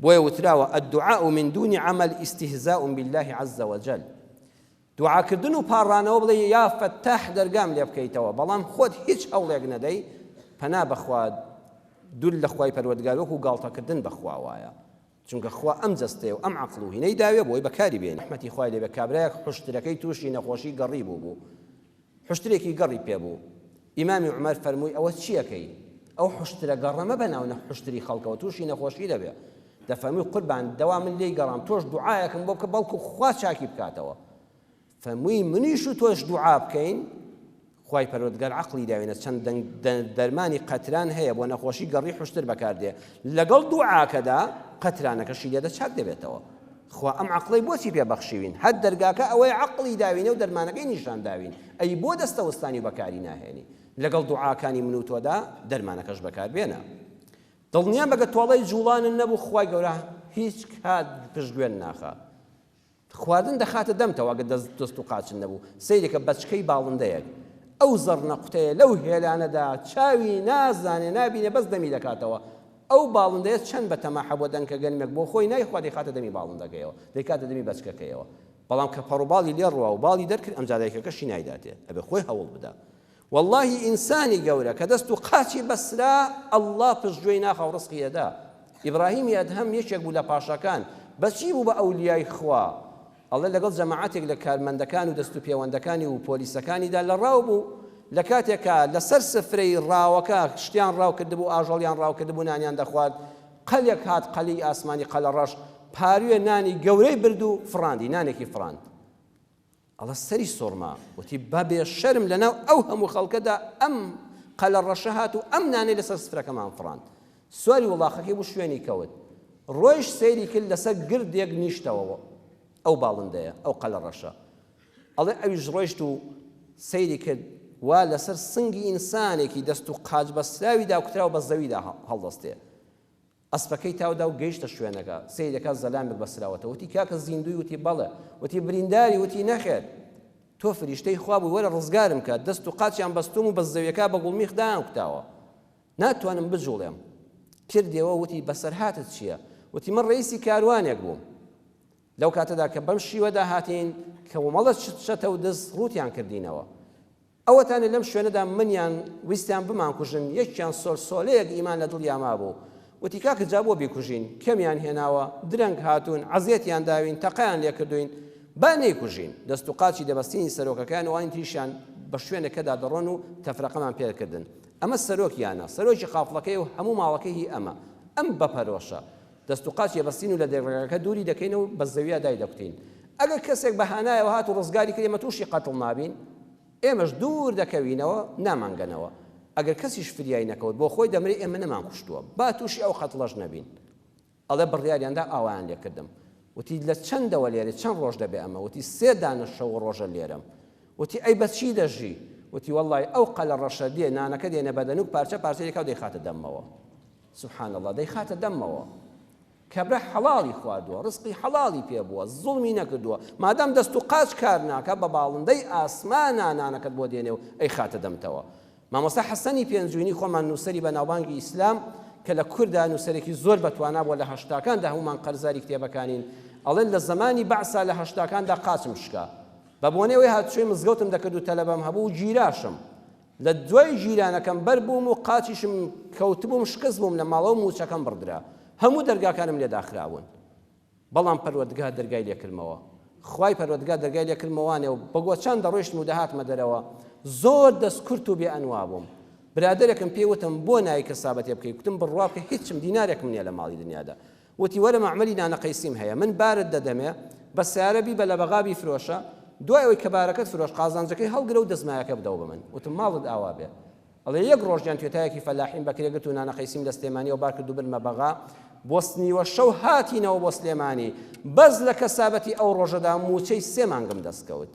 بۆیە وتراوە الدعاء من دون عمل استهزاء بالله عز وجل. دوعاکردن و پاڕانەوە بڵێی یا فەتاح دەرگام لێ بکەیتەوە بەڵام خۆت هیچ هەوڵێک نەدەی پەنا بەخوا دوور لە خوای پەروەردگار وەکو گاڵتەکردن بەخوا وایە چونکە خوا ئەم جەستەیە و ئەم عەقڵ و هینەی داوێ بۆی بەکاری بێنی ڕەحمەتی خوای لێبێ کابرایەک حوشترەکەی تووشی نەخۆشی گەڕی بوو بوو حوشترێکی گەڕی پێ بوو ئیمامی عومەر فەرمووی ئەوە چیەکەی ئەو حوشترە گەڕە مەبە ناو حوشتری خەڵکەوە تووشی نەخۆشی دەبێ دەفەرمووی قوربان دەوا من لێی گەڕام تۆش دوعایەکم بۆ بکە بەڵکو خوا چاکی بکاتەوە فەرمووی منیش و تۆش دوعا بکەین خوای پەروەردگار عەقڵی داوینە چەند دەرمانی قەتران هەیە بۆ نەخۆشی گەڕی حوشتر بەکاردێ لەگەڵ دوعاکەدا قەترانەکەشی لێدە چاک دەبێتەوە خوا ئەم عەقڵەی بۆچی پێ بەخشیوین هەر دەرگاکە ئەوەی عەقڵی داوینە و دەرمانەکەی نیشان داوین ئەی بۆ دەستەوەستانی و بەکاری ناهێنی لەگەڵ دوعاکانی من و تۆدا دەرمانەکەش بەکار بێنە دڵنیام بەگە تۆڵەی جوڵانن نەبوو خوای گەورە هیچ کات پشتگوێن ناخا خواردن دەخاتە دەمتەوە ئەگەر دەست دەست و قاچت نەبوو سەیرەکە بەچکەی باڵندەیەک ئەو زەڕنەقوتەیە لەو هێلانەدا چاوی نازانێ نابینێ بەس دەمی دەکاتەوە ئەو باڵندەیە چەند بە تەماحە بۆ دەنکە گەنمێک بۆ خۆی نایخوا دەیخاتە دەمی باڵندەکەیەوە دەیکاتە دەمی بەچکەکەیەوە بەڵام کە پەڕوباڵی لێ ڕوا و باڵی دەرکرد ئەمجا دایکەکەشی نایداتێ ئەبێ خۆی هەوڵ بدا وەڵاهی ئینسانی گەورە کە دەست و قاچی بەسرا اللە پشتگوێی ناخا و ڕزقی ئەدا ئیبراهیمی ئەدهەم یەکێک بوو لە پاشاکان بەچی بوو بە ئەولیای خوا ئەڵێ لەگەڵ جەماعەتێک لە کارمەندەکان و دەست و پێوەندەکانی و پۆلیسەکانیدا لە ڕاو بوو لە کاتێکا لەسەر سفرەی ڕاوەکە شتیان ڕاو کردبوو ئاژەڵیان ڕاو کردبوو نانیان دەخوارد قەلێک هات قەلی ئاسمانی قەلەڕەش پاروێ نانی گەورەی برد و فڕاندی نانێکی فڕاند ئەڵە سەری سوڕما وتی بە بێ شەرم لەناو ئەو هەموو خەڵکەدا ئەم قەلە ڕەشە هات و ئەم نانەی لەسەر سفرەکەمان فڕاند. سواری وڵاخەکەی بوو شوێنی کەوت. ڕۆیشت سەیری کرد لەسەر گردێک نیشتەوە ئەو باڵندەیە، ئەو قەلە ڕەشە. ئەڵێ ئەویش ڕۆیشت و سەیری کرد وا لەسەر سنگی ئینسانێکی دەست و قاچ بەستراوی داکوتراو بە زەویدا هەڵدەستێ. ئەسپەکەی تاودا و گەیشتە شوێنەکە، سەیری دەکات زەلامێک بەستراوەتەوە، وتی، کاکە زیندووی؟ وتی، بەڵێ. وتی، برینداری؟ وتی، نەخێر. تۆ فریشتەی خوا بووی، وەرە ڕزگارم کە، دەست و قاچیان بەستووم و بە زەویەکە بە گوڵمیخ دایانکوتاوە. ناتوانم بجوڵێم. کردیەوە، وتی، بەسەرهاتت چییە؟ وتی، من ڕەئیسی کاروانێک بووم. لەو کاتەدا کە بەم شیوەدا هاتین، کۆمەڵە چەتە و دز ڕووتیان کردینەوە. ئەوەتانێ لەم شوێنەدا منیان ویستیان بمانکوژن، یەکیان سۆلسۆلەیەک ئیمان لە دڵیا مابوو، وتی کاکە جا بۆ بیکوژین، کەمیان هێناوە، درەنگ هاتوون، عەزێتیان داوین، تەقەیان لێکردووین، با نەیکوژین. دەست و قاچی دەبەستینی سەرۆکەکەیان و ئەوانی تریشیان بە شوێنەکەدا دەڕۆن و تەفرەقەمان پێکردن. ئەمە سەرۆکیانە، سەرۆکی قافڵەکەیە و هەموو ماڵەکەی هی ئەمە. ئەم بەپەرۆشە. دەست و قاچی ئەبەستین و لە دەرگاکە دووری دەکەینەوە و بە زەویا دایدەکوتین. ئەگەر کەسێک بە هانایەوە هات و ڕزگاری کرد ئێمە تووشی قەتڵ نابین، ئێمەش دوور دەکەوینەوە نامانگەنەوە. ئەگەر کەسیش فریای نەکەوت بۆ خۆی دەمرێ ئێمە نەمانکوشتووە. با تووشی ئەو قەتڵەش نەبین. ئەڵێ بڕیاریان دا ئاوایان لێ کردم. وتی لە چەندەوە لێرەی چەند ڕۆژ دەبێ ئەمە؟ وتی سێ دانە شەو و ڕۆژە لێرەم. وتی ئەی بە چی دەژی؟ وتی وەڵڵای ئەو قەلە ڕەشە دێ نانەکە دێنە بە دەنووک پارچە پارچەی دەکا و دەیخاتە دەممەوە. سبحان اللە دەیخاتە دەممەوە. کابرا حەڵاڵی خواردووە، ڕزقی حەڵاڵی پێ بووە، زوڵمی نەکردووە، مادام دەست و قاچ کار ناکا بە باڵندەی ئاسمانا نانەکەت بۆ دێنێ و ئەیخاتە دەمتەوە. مامۆستا حەسەنی پێنجوینی خۆمان نووسەری بەناوبانگی ئیسلام کە لە کوردا نووسەرێکی زۆر بەتوانا بووە لە هەشتاکاندا هەموومان قەرزاری کتێبەکانین ئەڵێن لە زەمانی بەعسا لە هەشتاکاندا قاچم شکا بە بۆنەی ئەوەی هاتوچۆی مزگەوتم دەکرد و تەلەبەم هەبوو و گیراشم لە دوای گیرانەکەم بەر بووم و قاچیشم کەوتبووم شکست بووم لە ماڵەوە مووچەکەم بڕدرا هەموو دەرگاکانم لێ داخرابوون بەڵام پەروەردگار دەرگای لێ کردمەوە خوای پەروەردگار دەرگای لێ کردمەوانێ و بە گۆچان دەڕۆیشتم و دەهاتمە دەرەوە زۆر دەست کورت و بێ ئەنوا بووم برادەرێکم پێی وتم بۆ نای کەسابەتێ بکەی کوتم بڕوا بکە هیچم دینارێکم نییە لە ماڵی دنیادا وتی وەرە مەعمەلی نانە قەیسیم هەیە من بارت دەدەمێ بە سەیارە بیبە لە بەغا بیفرۆشە دوای ئەوەی کە بارەکەت فرۆشت قازانجەکەی هەڵگرە و دەستمایەکە بدەوە بە من وتم ماڵت ئاوا بێ ئەڵێ یەک ڕۆژیان توێتایەکی فەلاحیم بەکرێ گرت و نانە قەیسیم لە سلێمانیەوە بار کرد و بردمە بەغا بۆ نیوە شەو هاتینەوە بۆ سلێمانی بەس لە کەسابەتی ئەو ڕۆژەدا مووچەی سێ مانگم دەست کەوت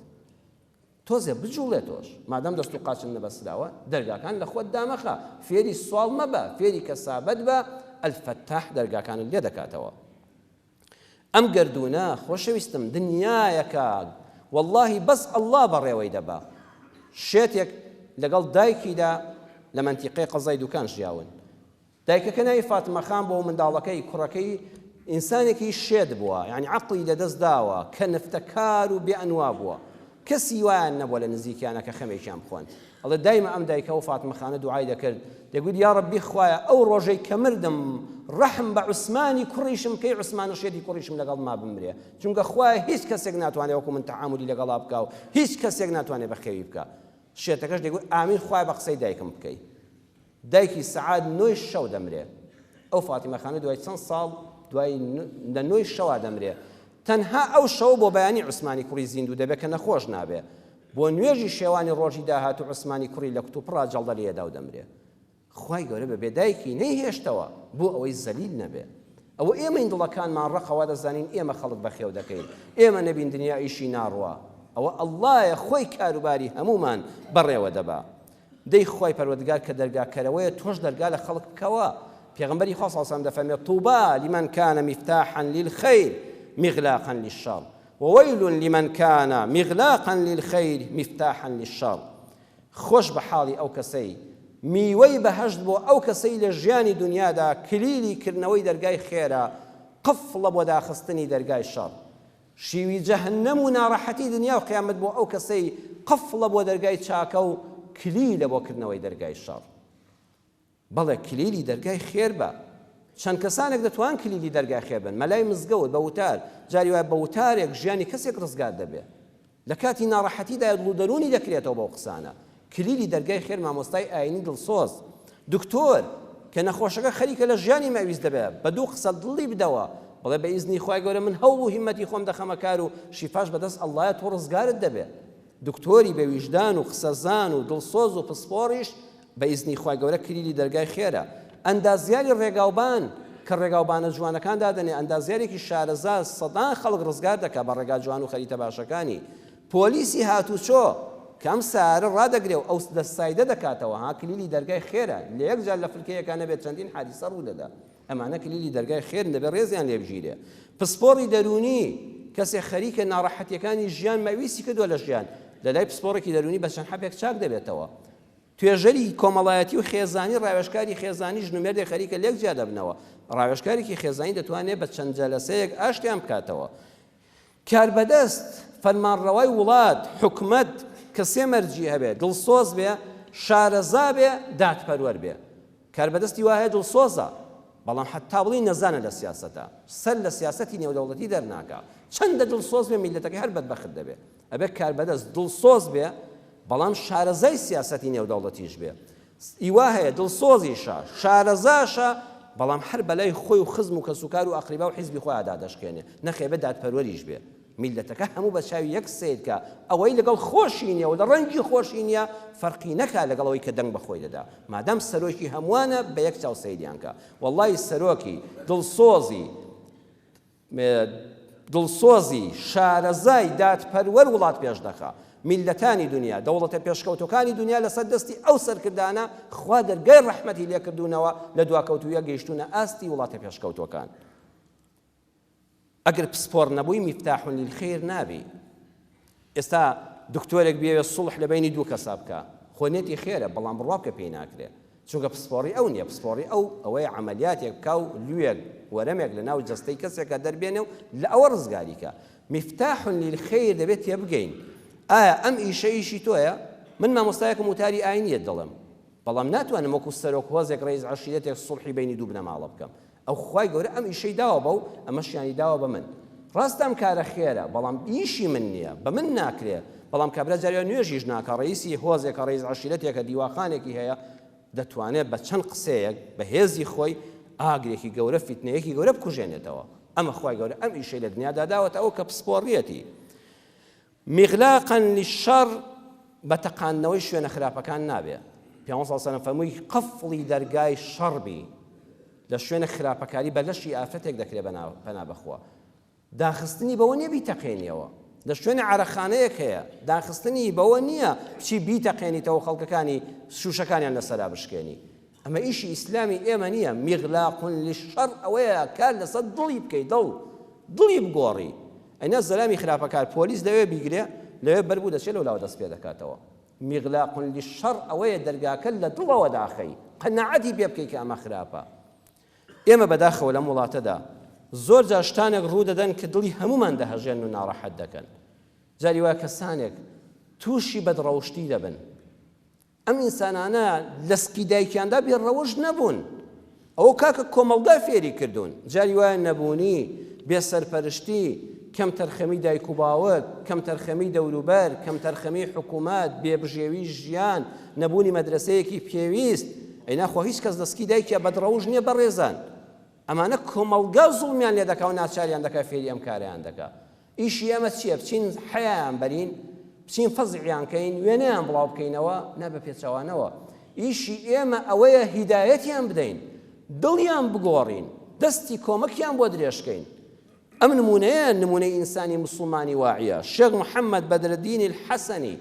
تۆزێ بجوڵێ تۆش مادام دەست و قاچت نەبەستراوە دەرگاکان لە خۆت دامەخە فێری سواڵ مەبە فێری کەسابەت بە الفتاح دەرگاکانت لێ دەکاتەوە ئەم گەردوونە خۆشەویستم دنیایەکە واللهی بەس ئەڵڵا بەڕێوەی دەبا شێتێک لەگەڵ دایکیدا لە مەنتیقەی قەزای دوکان ژیاون دایکەکە ناوی فاتمە خان بووە و منداڵەکەی، کوڕەکەی، ئینسانێکی شێت بووە، یانی عەقڵی لەدەست داوە، کەنفتەکار و بێ ئەنوا بووە. کەسی وایان نەبووە لە نزیکیانا کە خەمێکیان بخۆن. ئەڵێ دایمە ئەم دایکە و فاتمە خانە دوعای دەکرد، دەگوت یاڕەبی خوایە ئەو ڕۆژەی کە مردم ڕەحم بە عوسمانی کوڕیشم بکەی عوسمانە شێتی کوڕیشم لەگەڵما بمرێ، چونکە خوایە هیچ کەسێک ناتوانێ وەکو من تەعامولی لەگەڵا بکا و هیچ کەسێک ناتوانێ بەخێوی بکا. شێتەکەش دەیگوت ئامین خوایە بە قسەی دایکم بکەی. دایکی سەعات نۆی شەو دەمرێ. ئەو فاتیمە خانە دوای چەند ساڵ دوای لە نۆی شەوا دەمرێ. تەنها ئەو شەوە بۆ بەیانی عوسمانی کوڕی زیندوو دەبێ کە نەخۆش نابێ. بۆ نوێژی شێوانی ڕۆژی داهاتوو عوسمانی کوڕی لە کوتوپڕا جەڵدە لێ دا و دەمرێ. خوای گەورە بە بێ دایکی نەیهێشتەوە بۆ ئەوەی زەلیل نەبێ. ئەوە ئێمەین دڵەکانمان ڕەقە وا دەزانین ئێمە خەڵک بەخێو دەکەین ئێمە نەبین دنیا ئیشی ناڕوا. ئەوە اللە یە خۆی کاروباری هەموومان بەڕێوە دەبا. دەی خوای پەروەردگار کە دەرگا کەرەوەیە تۆش دەرگا لە خەڵک بکەوە پێغەمبەری خوا صلی اللە علیه و سلم دەفەرمێ طوبی لمن کان مفتاحا للخیر مغلاقا للشر وویل لمن کان مغلاقا للخیر مفتاحا للشر خۆش بە حاڵی ئەو کەسەی میوەی بەهەشت بۆ ئەو کەسەی لە ژیانی دنیادا کلیلی کردنەوەی دەرگای خێرە قفڵە بۆ داخستنی دەرگای شەڕ شیوی جەهەنەم و ناڕەحەتی دنیا و قیامەت بۆ ئەو کەسەی قفڵە بۆ دەرگای چاکە و کلیلە بۆ کردنەوەی دەرگای شەڕ. بەڵێ کلیلی دەرگای خێر بە. چەند کەسانێک دەتوان کلیلی دەرگای خێر بن، مەلای مزگەوت بە وتار، جاری وایە بە وتارێک ژیانی کەسێک ڕزگار دەبێ. لە کاتی ناڕەحەتیدا دڵ و دەروونی دەکرێتەوە بەو قسانە. کلیلی دەرگای خێر مامۆستای ئاینی دڵسۆز. دکتۆر، کە نەخۆشەکە خەریکە لە ژیانی مەویست دەبێ، بە دوو قسە دڵی بدەوە، بڵێ بە ئیزنی خوای گەورە من هەوڵ و هیمەتی خۆم دەخەمە کار و شیفاش بە دەست اللە یە تۆ ڕزگارت دەبێ. دکتۆری بە ویژدان و قسەزان و دڵسۆز و پسپۆڕیش بە ئیزنی خوای گەورە کلیلی دەرگای خێرە. ئەندازیاری ڕێگاوبان، کە ڕێگاوبانە جوانەکان دادەنێ، ئەندازیارێکی شارەزا سەدان خەڵک ڕزگار دەکا بە ڕێگا جوان و خەریتە باشەکانی. پۆلیسی هاتوچۆ، کە ئەم سەیارە ڕادەگرێ و ئەو دەست سایدە دەکاتەوە، ها کلیلی دەرگای خێرە، لە یەک جار لە فلکەیەکا نەبێت چەندین حادیسە ڕوو دەدا. ئەمانە کلیلی دەرگای خێرن دەبێ ڕێزیان لێ بگیرێ. پسپۆڕی دەروونی، کەسێک خەریکە ناڕەحەتیەکانی ژیان مەویستی کردووە لە ژیان، لە لای پسپۆڕێکی دەروونی بە چەند حەپێک چاک دەبێتەوە. توێژەری کۆمەڵایەتی و خێزانی، ڕاوێژکاری خێزانی، ژن و مێردێک خەریکە لێک جیا دەبنەوە، ڕاوێژکارێکی خێزانی دەتوانێ بە چەند جەلەسەیەک ئاشتیان بکاتەوە. کاربەدەست، فەرمانڕەوای وڵات، حکومەت، کە سێ مەرجی هەبێ، دڵسۆز بێ، شارەزا بێ، دادپەروەر بێ. کاربەدەستی وا هەیە دڵسۆزە، بەڵام حەتتا بڵێی نەزانە لە سیاسەتا، سەر لە سیاسەتی نێودەوڵەتی دەرناکا. چەندە دڵسۆز بێ میللەتەکەی هەر بەدبەخت دەبێ. ئەبێ کاربەدەست دڵسۆز بێ، بەڵام شارەزای سیاسەتی نێودەوڵەتیش بێ. ئی وا هەیە دڵسۆزیشە، شارەزاشە، بەڵام هەر بەلای خۆی و خزم و کەسوکار و ئەقریبا و حیزبی خۆیا دادەشکێنێ. نەخێ بێ دادپەروەریش بێ. میللەتەکە هەموو بە چاوی یەک سەیر کا، ئەوەی لەگەڵ خۆشی نیە و لە ڕەنگی خۆشی نیە، فەرقی نەکا لەگەڵ ئەوەی کە دەنگ بە خۆی دەدا. مادام سەرۆکی هەمووانە بە یەک چاو سەیریان کا. وەڵڵاهی سەرۆکی دڵسۆزی دڵسۆزی شارەزای دادپەروەر وڵات پێش دەخا. میللەتانی دونیا، دەوڵەتە پێشکەوتوەکانی دونیا لەسەر دەستی ئەو سەرکردانە خوا دەرگای ڕەحمەتی لێکردوونەوە لە دواکەوتوویە گەیشتوونە ئاستی وڵاتە پێشکەوتوەکان. ئەگەر پسپۆڕ نەبووی مفتاح للخیر نابی. ئێستا دکتۆرێک بیەوێت سوڵح لە بەینی دوو کەسا بکا خۆ نێتی خێرە بەڵام بڕوا بکە پێی ناکرێ چونکە پسپۆڕی ئەو نیە پسپۆڕی ئەو ئەوەیە عەمەلیاتێک بکا و لوێک وەرەمێک لە ناو جەستەی کەسێکا دەربێنێ و لە ئەوە ڕزگاری کا مفتاح للخیر دەبێت تێبگەین ئایا ئەم ئیشە ئیشی تۆیە من مامۆستایەکم وتاری ئاینیت دەڵێم بەڵام ناتوانم وەکو سەرۆک هۆزێک ڕەئیس عەشیرەتێک سوڵحی بەینی دوو بنەماڵە بکەم ئەو خوای گەورە ئەم ئیشەی داوە بەو ئەمەشیانی داوە بە من ڕاستە ئەم کارە خێرە بەڵام ئیشی من نییە بە من ناکرێ بەڵام کابرا جارێ نوێژیش ناکا ڕەئیسی هۆزێکە ڕەئیس عەشیرەتێکە دیواخانێکی هەیە دەتوانێت بە چەند قسەیەک بە هێزی خۆی ئاگرێکی گەورە فیتنەیەکی گەورە بکوژێنێتەوە ئەمە خوای گەورە ئەم ئیشەی لە دنیادا داوەتە ئەو کە پسپۆڕیەتی مغلاقا للشر بە تەقاندنەوەی شوێنە خراپەکان نابێ. پێغەمبەر صلی اللە علیە وسلم فەرمووی قفڵی دەرگای شەڕ بی لە شوێنە خراپەکاری بە لەشی ئافرەتێک دەکرێ پەنا بەخوا. داخستنی بەوە نییە بیتەقێنیەوە. لە شوێنە عەرەقخانەیەک هەیە داخستنی بەوە نییە بچی بیتەقێنیتەوە خەڵکەکانی شوشەکانیان لەسەرا بشکێنی. ئەمە ئیشی ئیسلامی ئێمە نییە، مغلاق للشر ئەوەیە کار لەسەر دڵی بکەی، دڵ دڵی بگۆڕی، ئەینا زەلامی خراپەکار پۆلیس لەوێ بیگرێ لەوێ بەربوو دەچێ لەولاوە دەست پێ دەکاتەوە. مغلاق للشر ئەوەیە دەرگاکە لە دڵەوە داخەی، قەناعەتی پێ بکەی کە ئەمە خراپە. ئێمە بەداخەوە لەم وڵاتەدا زۆر جار شتانێک ڕوو دەدەن کە دڵی هەموومان دەهەژێن و ناڕەحەت دەکەن. جاری وایە کەسانێک تووشی بەدڕەوشتی دەبن، ئەم ئینسانانە لە سکی دایکیاندا بێ ڕەوشت نەبوون ئەوە کاکە کۆمەڵگا فێری کردوون جاری وایە نەبوونی بێ سەرپەرشتی کەم تەرخەمی دایک و باوک کەم تەرخەمی دەوروبەر کەم تەرخەمی حکوومەت بێبژێوی ژیان نەبوونی مەدرەسەیەکی پێویست ئەی ناخۆ هیچ کەس لە سکی دایکیا بەدڕەوشت نییە بەڕێزان ئەمانە کۆمەڵگا زوڵمیان لێ دەکا و ناچاریان دەکا فێری ئەم کارەیان دەکا ئیشی ئێمە چییە؟ بچین حەیایان بەرین؟ بچین فەزعیان کەین؟ وێنەیان بڵاو بکەینەوە؟ نا بە پێچەوانەوە. ئیشی ئێمە ئەوەیە هیدایەتیان بدەین، دڵیان بگۆڕین، دەستی کۆمەکیان بۆ درێژکەین. ئەم نموونەیە نموونەی ئینسانی موسڵمانی واعیە. شێخ محەممەد بەدرەدین الحەسەنی،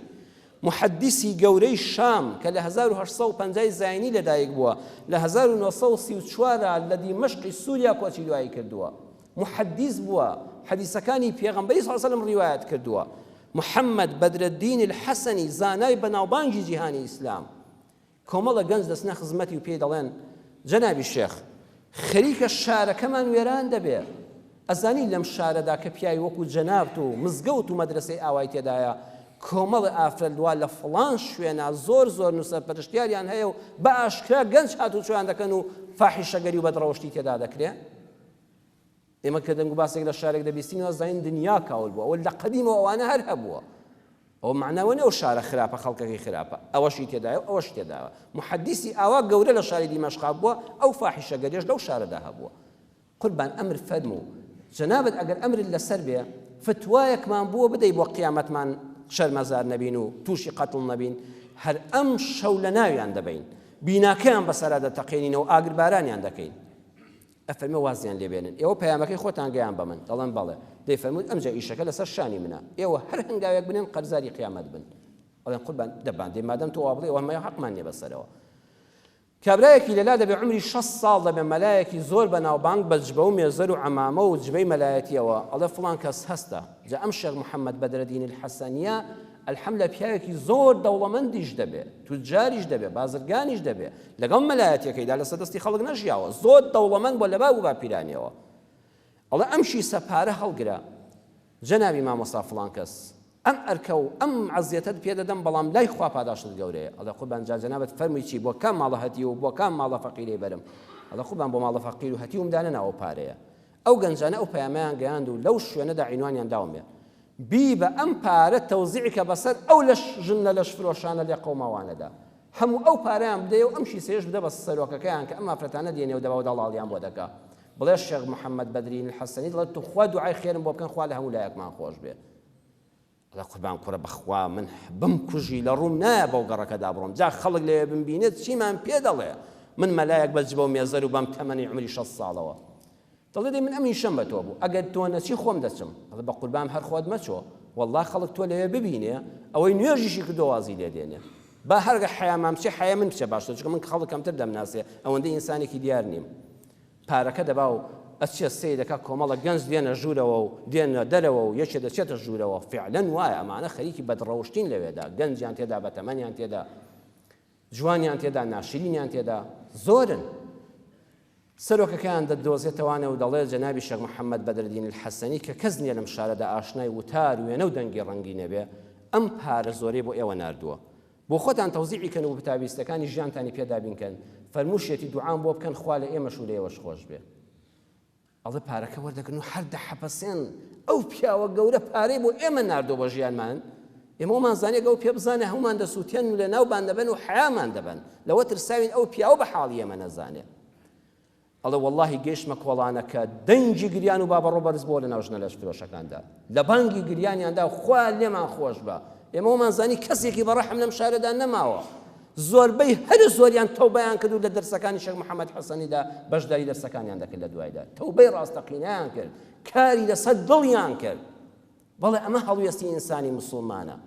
موحەدیسی گەورەی شام کە لە 1850 زاینی لەدایک بووە، لە 1934 لە دیمەشقی سووریا کۆچی دوایی کردووە. موحەدیس بووە، حەدیسەکانی پێغەمبەری صلی اللە علیە وسلم ڕیوایەت کردووە، محمد بەدرەدین الحەسەنی زانای بەناوبانگی جیهانی ئیسلام، کۆمەڵە گەنج دەچنە خزمەتی و پێی دەڵێن، جەنابی شێخ، خەریکە شارەکەمان وێران دەبێ، ئەزانی لەم شارەدا کە پیاوی وەکو جەنابت و مزگەوت و مەدرەسەی ئاوای تێدایە، کۆمەڵە ئافرەت وا لە فڵان شوێنا زۆر زۆرن و سەرپەرشتیاریان هەیە و بە ئاشکرا گەنج هاتوچۆیان دەکەن و فاحیشەگەری و بەدڕەوشتی تێدا دەکرێ؟ ئێمە کە دەنگ و باسێک لە شارێک دەبیستین وازانین دنیا کاول بووە ئەوە لە قەدیمەوە ئەوانە هەر هەبووە ئەوە معناوە نیە ئەو شارە خراپە خەڵکەکەی خراپە ئەوەشی تێدایە و ئەوەشی تێداوە محەدیسی ئاوا گەورە لە شاری دیمەشقا بووە ئەو فاحیشەگەریش لەو شارەدا هەبووە قوربان ئەمر فەرموو جەنابت ئەگەر ئەمرت لەسەر بێ فتوایەکمان بووە بدەی بۆ قیامەتمان شەرمەزار نەبین و تووشی قەتڵ نەبین هەر ئەم شەو لە ناویان دەبین بیناکەیان بەسەرا دەتەقێنینەوە ئاگربارانیان دەکەین ئەفەرمێ وازیان لێ بێنن ئێوە پەیامەکەی خۆتان گەیان بە من دەڵێن بەڵێ دەیفەرمووت ئەمجا ئیشەکە لەسەر شانی منە ئێوە هەر هەنگاوێک بنێن قەرزاری قیامەت بن ئەڵێن قوربان دەبان دێ مادەم تۆ وا بڵێ ئەوە حەقمان نییە بەسەرەوە کابرایەکی لەلا دەبێ عمری 60 ساڵ دەبێ مەلایەکی زۆر بەناوبانگ بە جبە و مێزەر و عەمامە و جبەی مەلایەتیەوە ئەڵێ فڵان کەس هەستە جا ئەم شێخ محەممەد بەدرەدین الحەسەنیە الحملە پیاوێکی زۆر دەوڵەمەندیش دەبێ توجاریش دەبێ بازرگانیش دەبێ لەگەڵ مەلایەتیەکەیدا لەسەر دەستی خەڵک نەژیاوە زۆر دەوڵەمەند بووە لە باو و باپیرانیەوە ئەڵێ ئەم شیسە پارە هەڵگرە جەنابی مامۆستا فڵان کەس ئەم ئەرکە و ئەم عەزیەتەت پێ دەدەم بەڵام لای خوا پاداشتت گەورەیە ئەڵێ قوربان جا جەنابت فەرمووی چی بۆ کام ماڵە هەتیو و بۆ کام ماڵە فەقیرەی بەرم ئەڵێ قوربان بۆ ماڵە فەقیر و هەتیوم دانەناوە ئەو پارەیە ئەو گەنجانە ئەو پەیامەیان گەیاند و لەو شوێنەدا عینوانیان داومێ بیبە ئەم پارە تەوزیع کە بەسەر ئەو لەش ژنە لەشفرۆشانە لێقەوماوانەدا هەموو ئەو پارەیان بدەیە و ئەم شیسەیەش بدە بە سەرۆکەکەیان کە ئەم ئافرەتانە دێنێ و دەبا و دەڵاڵیان بۆ دەکا بڵێ شێخ محەممەد بەدرین الحەسەنی دەڵێت توخوا دوعای خێرم بۆ بکەن خوا لە هەموو لایەکمان خۆش بێ ئەڵێ قوربان کوڕە بەخوا من بمکوژی لە ڕووم نایە بەو گەڕەکەدا بڕۆم جا خەڵک لەوێ بمبینێت چیمان پێ دەڵێ من مەلایەک بە جبە و مێزەر و بەم تەمەنی عومری 60 ساڵەوە دەڵێ دەی من ئەم ئیشەم بە تۆ بوو ئەگەر تۆ نەچی خۆم دەچم ئەڵێ بە قوربان هەر خۆت مەچۆ والله خەڵک تۆ لەوێ ببینێ ئەوەی نوێژیشی کردو وازی لێ دێنێ با هەرگە حەیامان بچێ حەیا من بچێ باشتر چونکە من خەڵک کەمتر دەمناسێ ئەوەندە ئینسانێکی دیار نیم پارەکە دەبا و ئەچێ سەیر دەکا کۆمەڵە گەنج دێنە ژوورەوە و دێنە دەرەوە و یەکێ دەچێتە ژوورەوە، فیعلەن وایە ئەمانە خەریکی بەدڕەوشتین لەوێدا، گەنجیان تێدا بەتەمەنیان تێدا، جوانیان تێدا ناشرینیان تێدا زۆرن. سەرۆکەکەیان دەدۆزێتەوانێ و دەڵێ جەنابی شێخ محەممەد بەدرەدین الحەسەنی کە کەس نییە لەم شارەدا ئاشنای وتار وێنە و دەنگی ڕەنگی نەبێ ئەم پارە زۆرەی بۆ ئێوە ناردووە بۆ خۆتان تەوزیعی کەن و پتاویستەکانی ژیانتانی پێ دابین کەن، فەرمووشیەتی دوعام بۆ بکەن خوا لە ئێمەش و لە ئێوەش خۆش بێ. ئەڵێ پارەکە وەردەگرن و هەر دەحەپەسێن، ئەو پیاوە گەورە پارەی بۆ ئێمە ناردووە بۆ ژیانمان، ئێمە وەمان زانی ئەگەر ئەو پێ بزانێ هەموومان دەسووتێن و لەناومان دەبەن و حەیامان دەبەن، لەوە ترساوین ئەو پیاوە بە حاڵی ئێمە نەزانێ. ئەڵێ وەڵاهی گەیشتمە کۆڵانەکە دەنگی گریان و بابەڕۆ بەرز بووە لەناو ژنە لەشفرۆشەکاندا لە بانگی گریانیاندا خوا لێمان خۆش بە ئێمە وەمان زانی کەسێکی بە ڕەحم لەم شارەدا نەماوە زۆربەی هەرە زۆریان تەوبەیان کرد و لە دەرسەکانی شێخ محەممەد حەسەنیدا بەشداری دەرسەکانیان دەکرد لە دوایدا تەوبەی ڕاستەقینەیان کرد کاری لەسەر دڵیان کرد بەڵێ ئەمە هەڵوێستی ئینسانی موسڵمانە.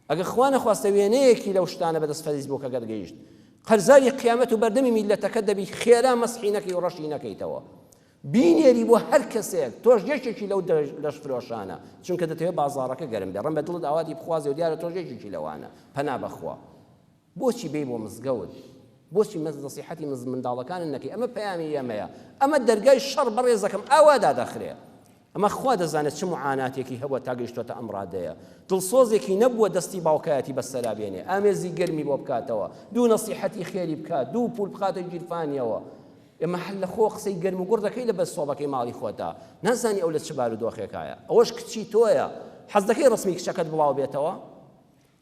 ئەگەر خوا نەخواستە وێنەیەکی لەو شتانە بەدەست فەیسبووکەکەت گەیشت قەرزاری قیامەت و بەردەمی میللەتەکەت دەبی خێرا مەسحی نەکەی و ڕەشی نەکەیتەوە بینێری بۆ هەر کەسێک تۆش یەکێکی لەو لەشفرۆشانە چونکە دەتەوێت بازاڕەکە گەرم بێ ڕەنگە دڵت ئاواتی بخوازێ و دیارە تۆش یەکێکی لەوانە پەنا بەخوا بۆچی بێی بۆ مزگەوت؟ بۆچی مەز نەسیحەتی مز منداڵەکانت نەکەی؟ ئەمە پەیامی ئێمەیە. ئەمە دەرگای شەڕ بەڕێزەکەم ئاوا دادەخرێ. ئەمە خوا دەزانێت چ معاناتێکی هەبووە تا گەیشتۆتە ئەم ڕادەیە. دڵسۆزێکی نەبووە دەستی باوکایەتی بەسەرا بێنێ، ئامێزی گەرمی بۆ بکاتەوە، دوو نەسیحەتی خێری بکات، دوو پوول بخاتە گیرفانیەوە. ئێمە هەر لە خۆ قسەی گەرم و گوڕ دەکەی لە بەر سۆبەکەی ماڵی خۆتا. نازانی ئەو لە چ بارودۆخێکایە. ئەوەش کچی تۆیە. حەز دەکەی ڕەسمی کچەکەت بڵاو بێتەوە؟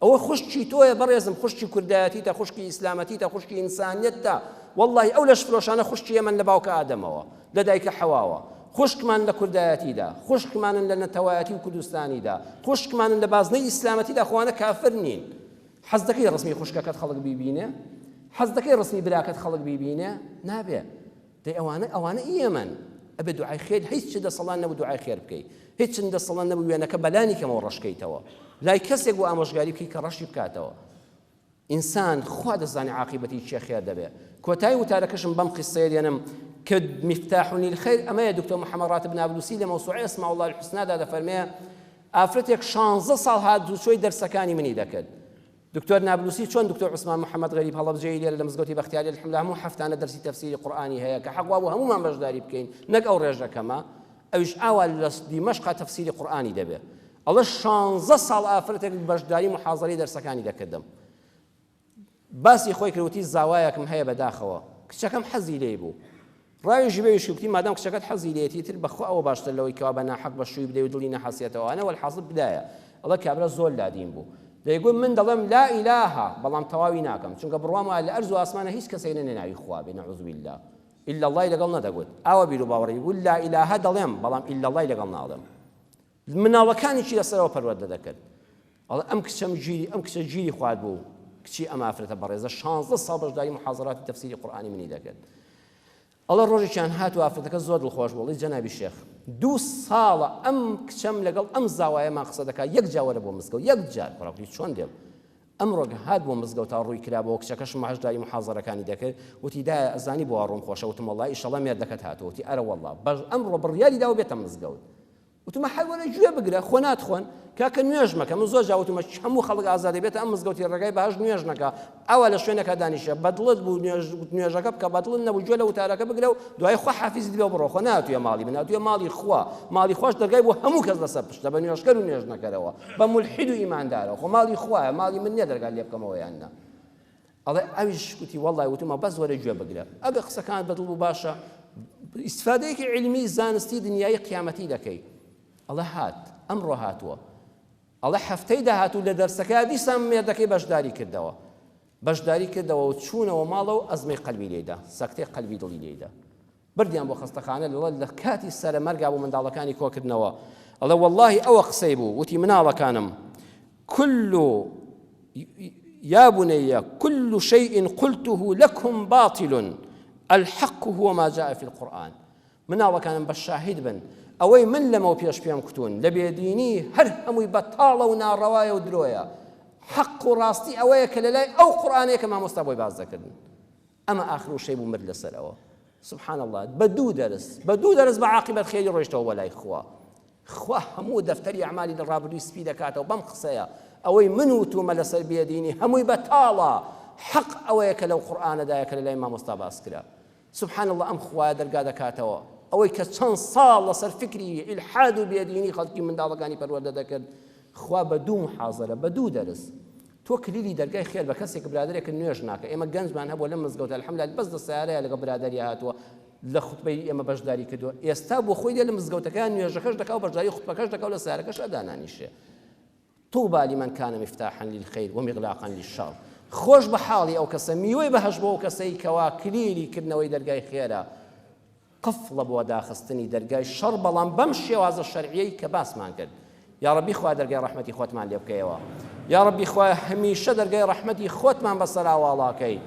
ئەوە خوشکی تۆیە بەڕێزم خوشکی کوردایەتیتە خوشکی ئیسلامەتیتە خوشکی ئینسانیەتتە وەڵڵاهی ئەو لەشفرۆشانە خوشکی ئێمەن لە باوکە ئادەمەوە لە دایکە حەواوە خوشکمان لە کوردایەتیدا خوشکمانن لە نەتەوایەتی و کوردستانیدا خوشکمانن لە بازنەی ئیسلامەتیدا خۆوانە کافر نین حەز دەکەی ڕسمی خوشکەکەت خەڵک بیبینێ حەز دەکەی ڕسمی براکەت خەڵک بیبینێ نابێ دەی ئەوانە ئەوانە ئێمەن ئەبێ دوعای خێر هیچ چ دەسەڵان نەبوو دوعای خێر بکەی هیچ چ دەسەڵان نەبوو وێنەکە بەلانی کەمەوە ڕەشکەیتەوە لای کەسێک بۆ ئامۆژگاری بکەی کە ڕەشی بکاتەوە ئینسان خوا دەزانێ عاقیبەتی چێ خێر دەبێ کۆتایی وتارەکەشم بەم قسەیە دێنم کە مفتاح للخير ئەمەیە دکتۆر محەممەد ڕاتب نابلوسی لە مەوسوعی ئەسماء الله الحسنادا دەفەرمێ ئافرەتێک شانزە ساڵ هاتوچۆی دەرسەکانی منی دەکرد دکتۆر نابلوسی چۆن دکتۆر عوسمان محمد غەریب هەڵەبجەیی لێرە لە مزگەوتی بەختیاری الحمدللە هەموو هەفتانە دەرسی تەفسیری قورئانی هەیە کە حەق وابوو هەموومان بەشداری بکەین نەک ئەو ڕێژە کەمە ئەویش ئاوا لە دیمەشقا تەفسیری قورئانی دەبێ ئەڵێ شانزە ساڵ ئافرەتێک بەشداری محازەرەی دەرسەکانی دەکردم باسی خۆی کرد وتی زاوایەکم هەیە بەداخەوە کچەکەم حەزی لێی بوو ڕاوێژی بەویش کرد وتی مادام کچەکەت حەزی لێیەتی ئیتر بەخوا ئەوە باشتر لەوەی کەوا بە ناحەق بە شووی بدەی و دڵی نەحەسێتەوە ئەنە وەلحاسڵ بدایە ئەڵێ کابرا زۆر لادین بوو دەیگوت من دەڵێم لا ئیلاهە بەڵام تەواوی ناکەم چونکە بڕوام وایە لە ئەرز و ئاسمانە هیچ کەسێک نەنێ ناوی خوا بێ نعوذ بالله الا اللەی لەگەڵ نەدەگوت ئاوا بیر و باوەڕی گوت لا ئیلاهە دەڵێم بەڵام الا اللەی لەگەڵ ناڵێم مناڵەکانیشی لەسەرەوە پەروەردە دەکرد ئەڵێ ئەم کچەم گیری ئەم کچە گیری خوارد بوو کچی ئەم ئافرەتە بەڕێزە شانزە ساڵ بەشداری محازەراتی تەفسیری قورئانی منی دەکرد ئەڵێ ڕۆژێکیان هات و ئافرەتەکە زۆر دڵخۆش بوو ئەڵێ جەنابی شێخ دوو ساڵە ئەم کچەم لەگەڵ ئەم زاوایەمان قسە دەکات یەک جار وەرە بۆ مزگەوت یەک جار کوڕە چۆن دێم ئەمڕۆ کە هات بۆ مزگەوت تا ڕووی کرابۆوە کچەکەشم بەشداری موحازەرەکانی دەکرد وتی دایە ئەزانی بۆ وا ڕووم خۆشە وتم وەڵا ئیشەڵا مێردەکەت هاتووە وتی ئەرەوەڵا بەس ئەمڕۆ بڕیاری داوە بێتە مزگەوت وتمە هەر وەرە گوێ بگرە خۆ ناتخۆن کاکە نوێژ مەکە من زۆر جا وتمە هەموو خەڵک ئازادە بێتە ئەم مزگەوتی ڕێگای بەهەشت نوێژ نەکە ئەوە لە شوێنەکە دانیشە بەدڵت بوو نوێژەکە بکە بەدڵت نەبوو گوێ لە وتارەکە بگرە و دوای خوا حافیزت بێ و بڕۆ خۆ ناتویە ماڵی من ناتویە ماڵی خوا ماڵی خواش دەرگای بۆ هەموو کەس لەسەر پشتە بە نوێژکەر و نوێژ نەکەرەوە بە مولحید و ئیماندارەوە خۆ ماڵی خوایە ماڵی من نییە دەرگا لێ بکەمەوە یان نا ئەڵێ ئەویش وتی وەڵای وتومە بەس وەرە گوێ بگرە ئەگە قسەکان بەدڵ بوو باشە ئیسفادەیەکی علمی زانستی دنیایی قیامەتی دەکەی ئەڵێ هات ئەمڕۆ هاتووە ئەڵێ هەفتەی داهاتوو لە دەرسەکە دیسان مێردەکەی بەشداری کردەوە بەشداری کردەوە و چوونەوە ماڵەوە ئەزمەی قەلبی لێدا سەکتەی قەلبی دڵی لێدا بردیان بۆ خەستەخانە لەڵە لە کاتی سەرە مەرگا بۆ منداڵەکانی کۆکردنەوە ئەڵێ وەڵڵاهی ئەوە قسەی بوو وتی مناڵەکانم كل يا بني كل شيء قلته لكم باطل الحق هو ما جاء في القرآن مناڵەکانم بە شاهید بن ئەوەی من لەمەو پێش پێم کوتون لە بێدینی هەر هەمووی بەتاڵە و ناڕەوایە و درۆیە حەق و ڕاستی ئەوەیە کە لە لای ئەو قورئانەیە کە مامۆستا بۆی باس دەکردن ئەمە ئاخر وشەی بوو مرد لەسەر ئەوە. سبحان اللە بە دوو دەرس بە دوو دەرس بە عاقبەت خێری ڕۆیشتەوە بۆ لای خوا خوا هەموو دەفتەری ئەعمالی لە ڕابردووی سپی دەکاتەوە بەم قسەیە ئەوەی من وتومە لەسەر بێدینی هەمووی بەتاڵە حەق ئەوەیە کە لەو قورئانەدایە کە لە لای مامۆستا باس کرا سبحان اللە ئەم خوایە دەرگا دەکاتەوە ئەوەی کە چەند ساڵ لەسەر فکری ئیلحاد و بێدینی خەڵکی منداڵەکانی پەروەردە دەکرد خوا بە دوو محازەرە بە دوو دەرس تۆ کلیلی دەرگای خێر بە کەسێک برادەرێکت نوێژ ناکە ئێمە گەنجمان هەبووە لەم مزگەوتە الحمدللە بەس لە سەیارەیە لەگەڵ برادەری هاتووە لە خوتبەی ئێمە بەشداری کردووە ئێستا بۆ خۆی دێ لە مزگەوتەکەیان نوێژەکەش دەکا و بەشداری خوتبەکەش دەکا و لە سەیارەکەش دانانیشێ طوبى لمن كان مفتاحا للخير ومغلاقا للشر خۆش بە حاڵی ئەو کەسە میوەی بەهەشت بۆ ئەو کەسەی کەوا کلیلی کردنەوەی دەرگای خێرە قفڵە بۆ داخستنی دەرگای شەڕ بەڵام بەم شێوازە شەرعیەی کە باسمان کرد یاڕەبی خوایە دەرگای ڕەحمەتی خۆتمان لێ بکەیەوە یاڕەبی خوایە هەمیشە دەرگای ڕەحمەتی خۆتمان بەسەرا واڵاکەی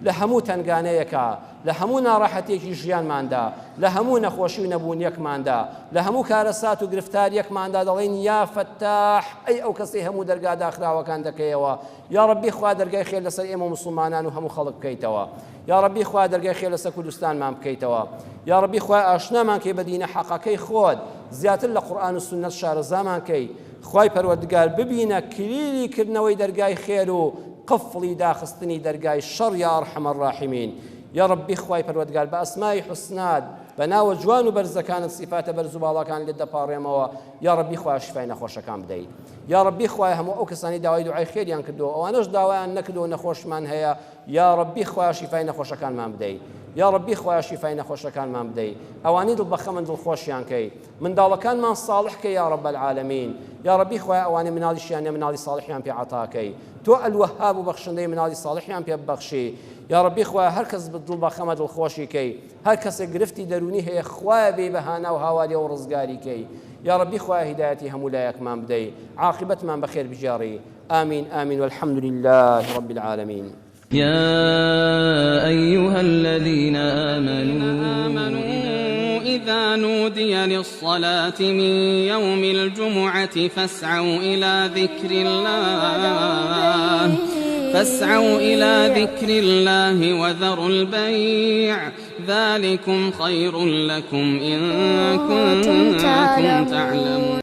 لە هەموو تەنگانەیەکا لە هەموو ناڕەحەتێکی ژیانماندا لە هەموو نەخۆشی و نەبوونیەکماندا لە هەموو کارەسات و گرفتاریەکماندا دەڵێین یا فەتاح ئەی ئەو کەسەی هەموو دەرگا داخراوەکان دەکەیەوە یاڕەبی خوا دەرگای خێر لەسەر ئێمە و موسڵمانان و هەموو خەڵک بکەیتەوە یاڕەبی خوایە دەرگای خێر لەسەر کوردستانمان بکەیتەوە یاڕەبی خوایە ئاشنامان کەی بە دینە حەقەکەی خۆت زیاتر لە قورئان و سوننەت شارەزامان کەی خوای پەروەردگار ببینە کلیلی کردنەوەی دەرگای خێر و قفڵی داخستنی دەرگای شەڕ یا ارحم الراحمین یاڕەبی خوای پەروەردگار بە ئەسمای حوسنات بە ناوە جوان و بەرزەکانت سیفاتە بەرز و باڵاکان لێت دەپاڕێمەوە یاڕەبی خوایە شفای نەخۆشەکان بدەیت یاڕەبی خوایە هەموو ئەو کەسانی داوای دوعای خێریان کردووە ئەوانەش داوایان نەکردووە نەخۆشمان هەیە یاڕەبی خوایە شیفای نەخۆشەکانمان بدەی یاڕەبی خوایە شیفای نەخۆشەکانمان بدەی ئەوانەی دڵ بەخەمن دڵخۆشیان کەی منداڵەکانمان صاڵح کەی یاڕەب العالمین یاڕەبی خوایە ئەوانەی مناڵیشیان نیە مناڵی صاڵحیان پێ عەتاکەی تۆ الوهاب و بەخشندەی مناڵی صاڵحیان پێ ببەخشی یاڕەبی خوایە هەر کەس دڵ بەخەمە دڵخۆشی کەی هەر کەسێک گرفتی دەروونی هەیە خوایە بێی بە هانا و هاواری ئەو ڕزگاری کەی یاڕەبی خوایە هیدایەتی هەموو لایەکمان بدەی عاقیبەتمان بەخێر بگێڕی آمين آمين والحمد لله رب العالمين. يا أيها الذين آمنوا إذا نودي للصلاة من يوم الجمعة فاسعوا إلى ذكر الله فاسعوا إلى ذكر الله وذروا البيع ذلكم خير لكم إن كنتم تعلمون.